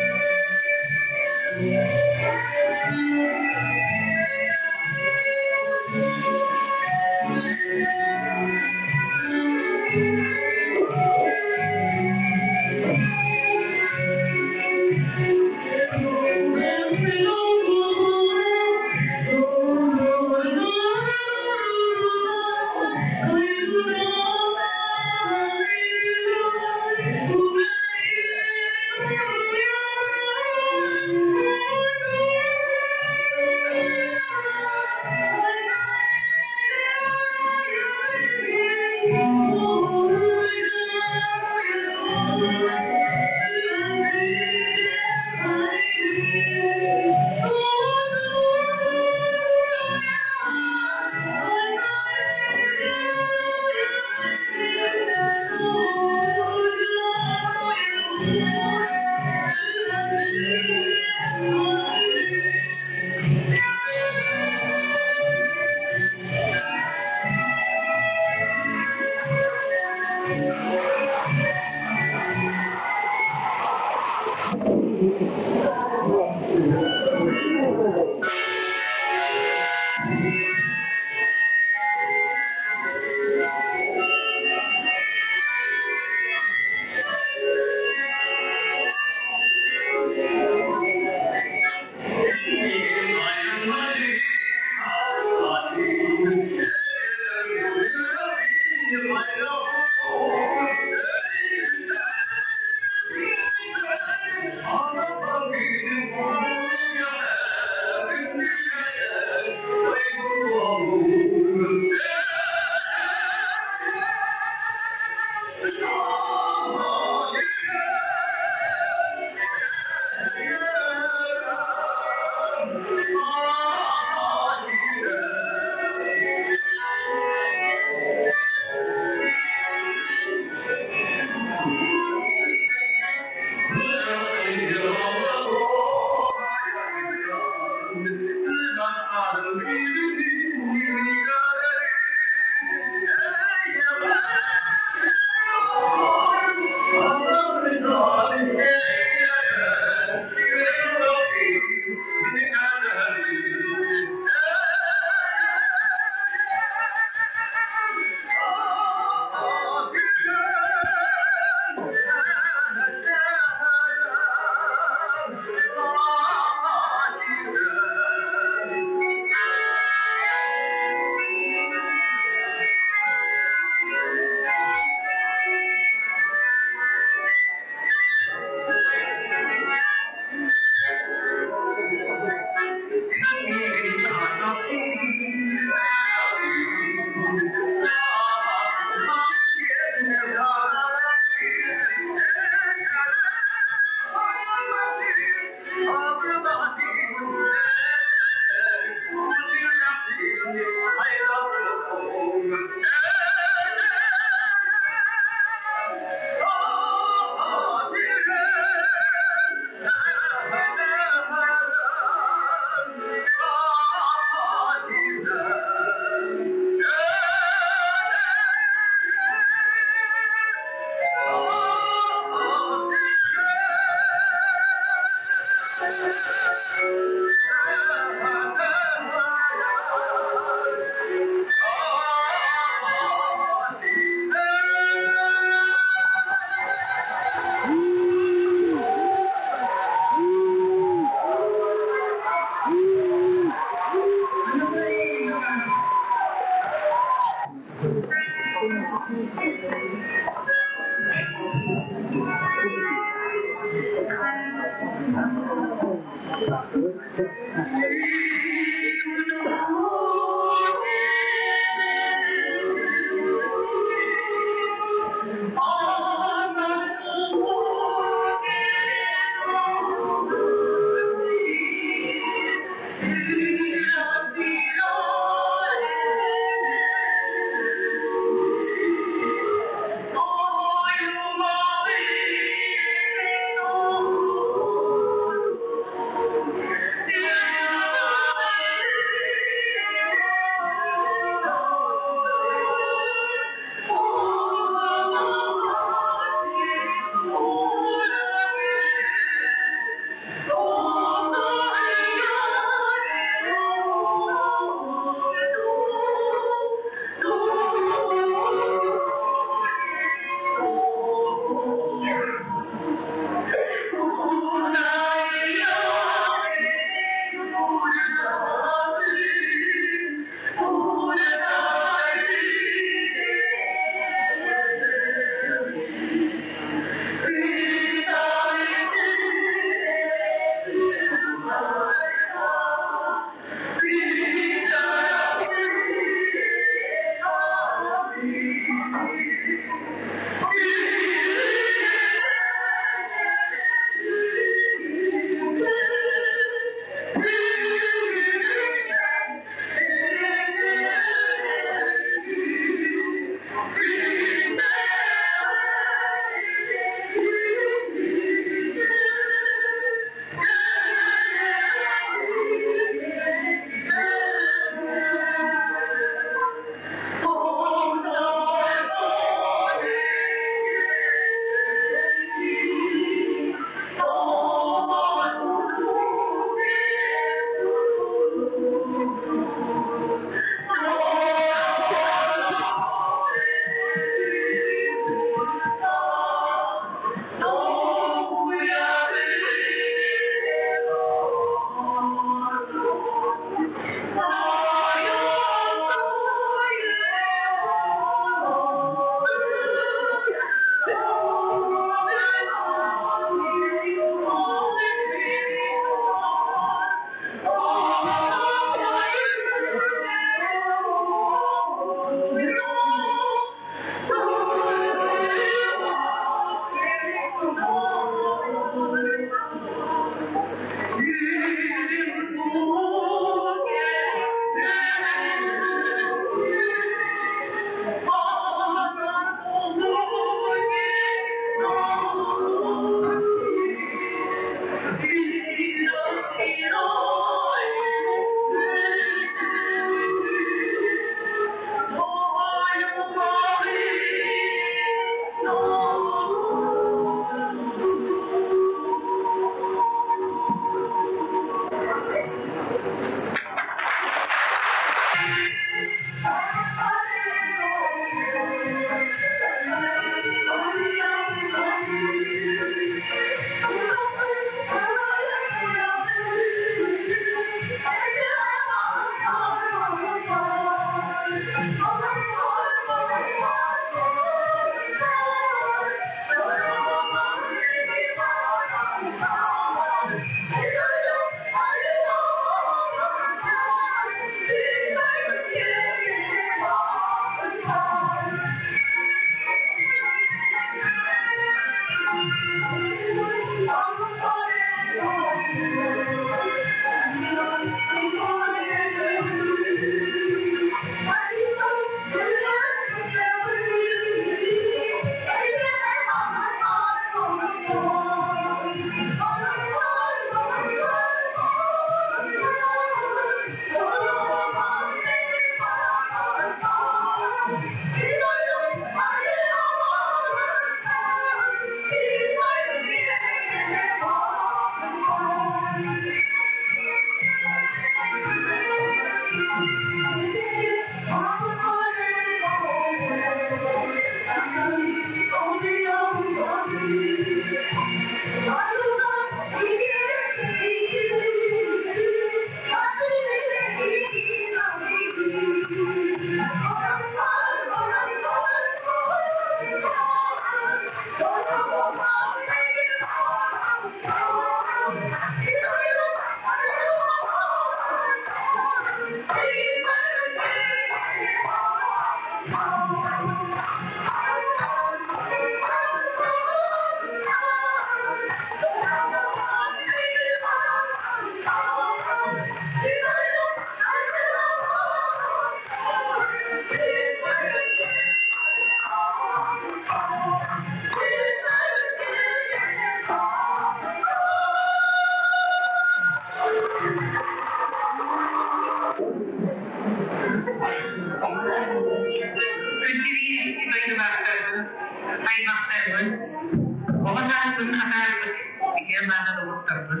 үтүө-мааны доҕотторбун!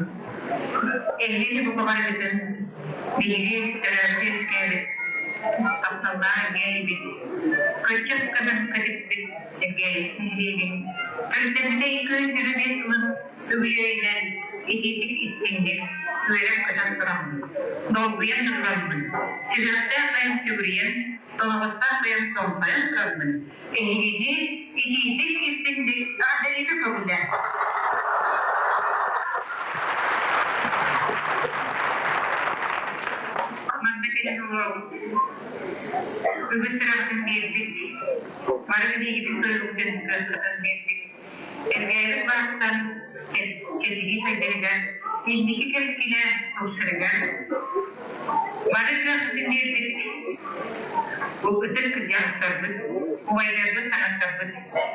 Эһиги бу барыгытын биһиги төрөөбүт-үөскээбит тапталлаах Элгээйибит, кырдьык көмөн көтүппүт Элгээйи нэһилиэгин төрүттэммитэ 225 сылын үбүлүөйүнэн итиитик истиҥник үөрэн-көтөн тураммын, долгуйан да тураммын, сүрэхтээх бэйэм сүгүрүйэн, тоноҕостоох бэйэм тоҥхойон тураммын, эһигини итиитик истиҥник эҕэрдэлиибин көҥүллээх. Манна кэлэн олоробут. Үгүс сүрэхпин биэрбит, бары билиигитин көрүүгүтүн кыаххытын биэрбит. Эргээбит барахсан кэллиги сайдарыгар, инники кэскилэ тупсарыгар бары кыахпытын биэрбит бу ытык кырдьаҕастарбыт, убайдарбыт, таҥастарбыт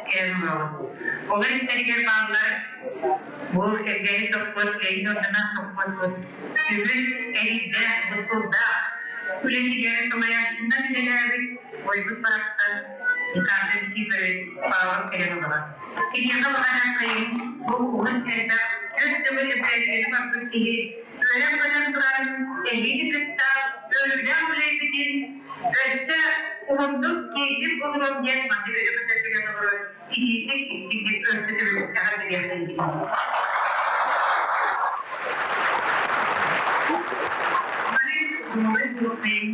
кэлэн олоробут. Олор истэригэр бааллар бу Эргээйи сопхуос, кэлин ордунан сопхуоспут үгүс эриирдээх, буккурдаах үлэтигэр салайааччынан үлэлээбит уойбут барахсан Никандр Никифорович Павлов кэлэн олорор. Киниэхэ баҕарар сайын бу уһун элбэх өр төгүл эпэрээссийэни барбыт киһи үөрэн-көтөн туран эһиги кытта үөрүүлээх үлэбитин өссө уһуннук киэҥник олоруом диэн маннык өрө көтөтүгэн олорон итиитик истиҥник өссө төгүл эҕэрдэлиэхтэрин. Бары умулай буолуоххайын,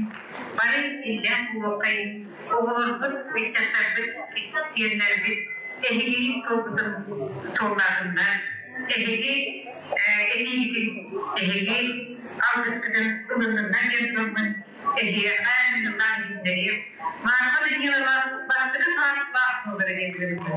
бары иллээх буолуоххайын, оҕолорбут, ыччаттарбыт, сиэннэрбит эһиги суолгутун суоллаатыннар, эһиги этиигитин, эһиги алгыскытын ылынныннар диэн тураммын эһиэхэ миҥнаан иһитиннэриэм. Марфа Данилова бастакы саастаах буолара диэн көрүҥҥэ.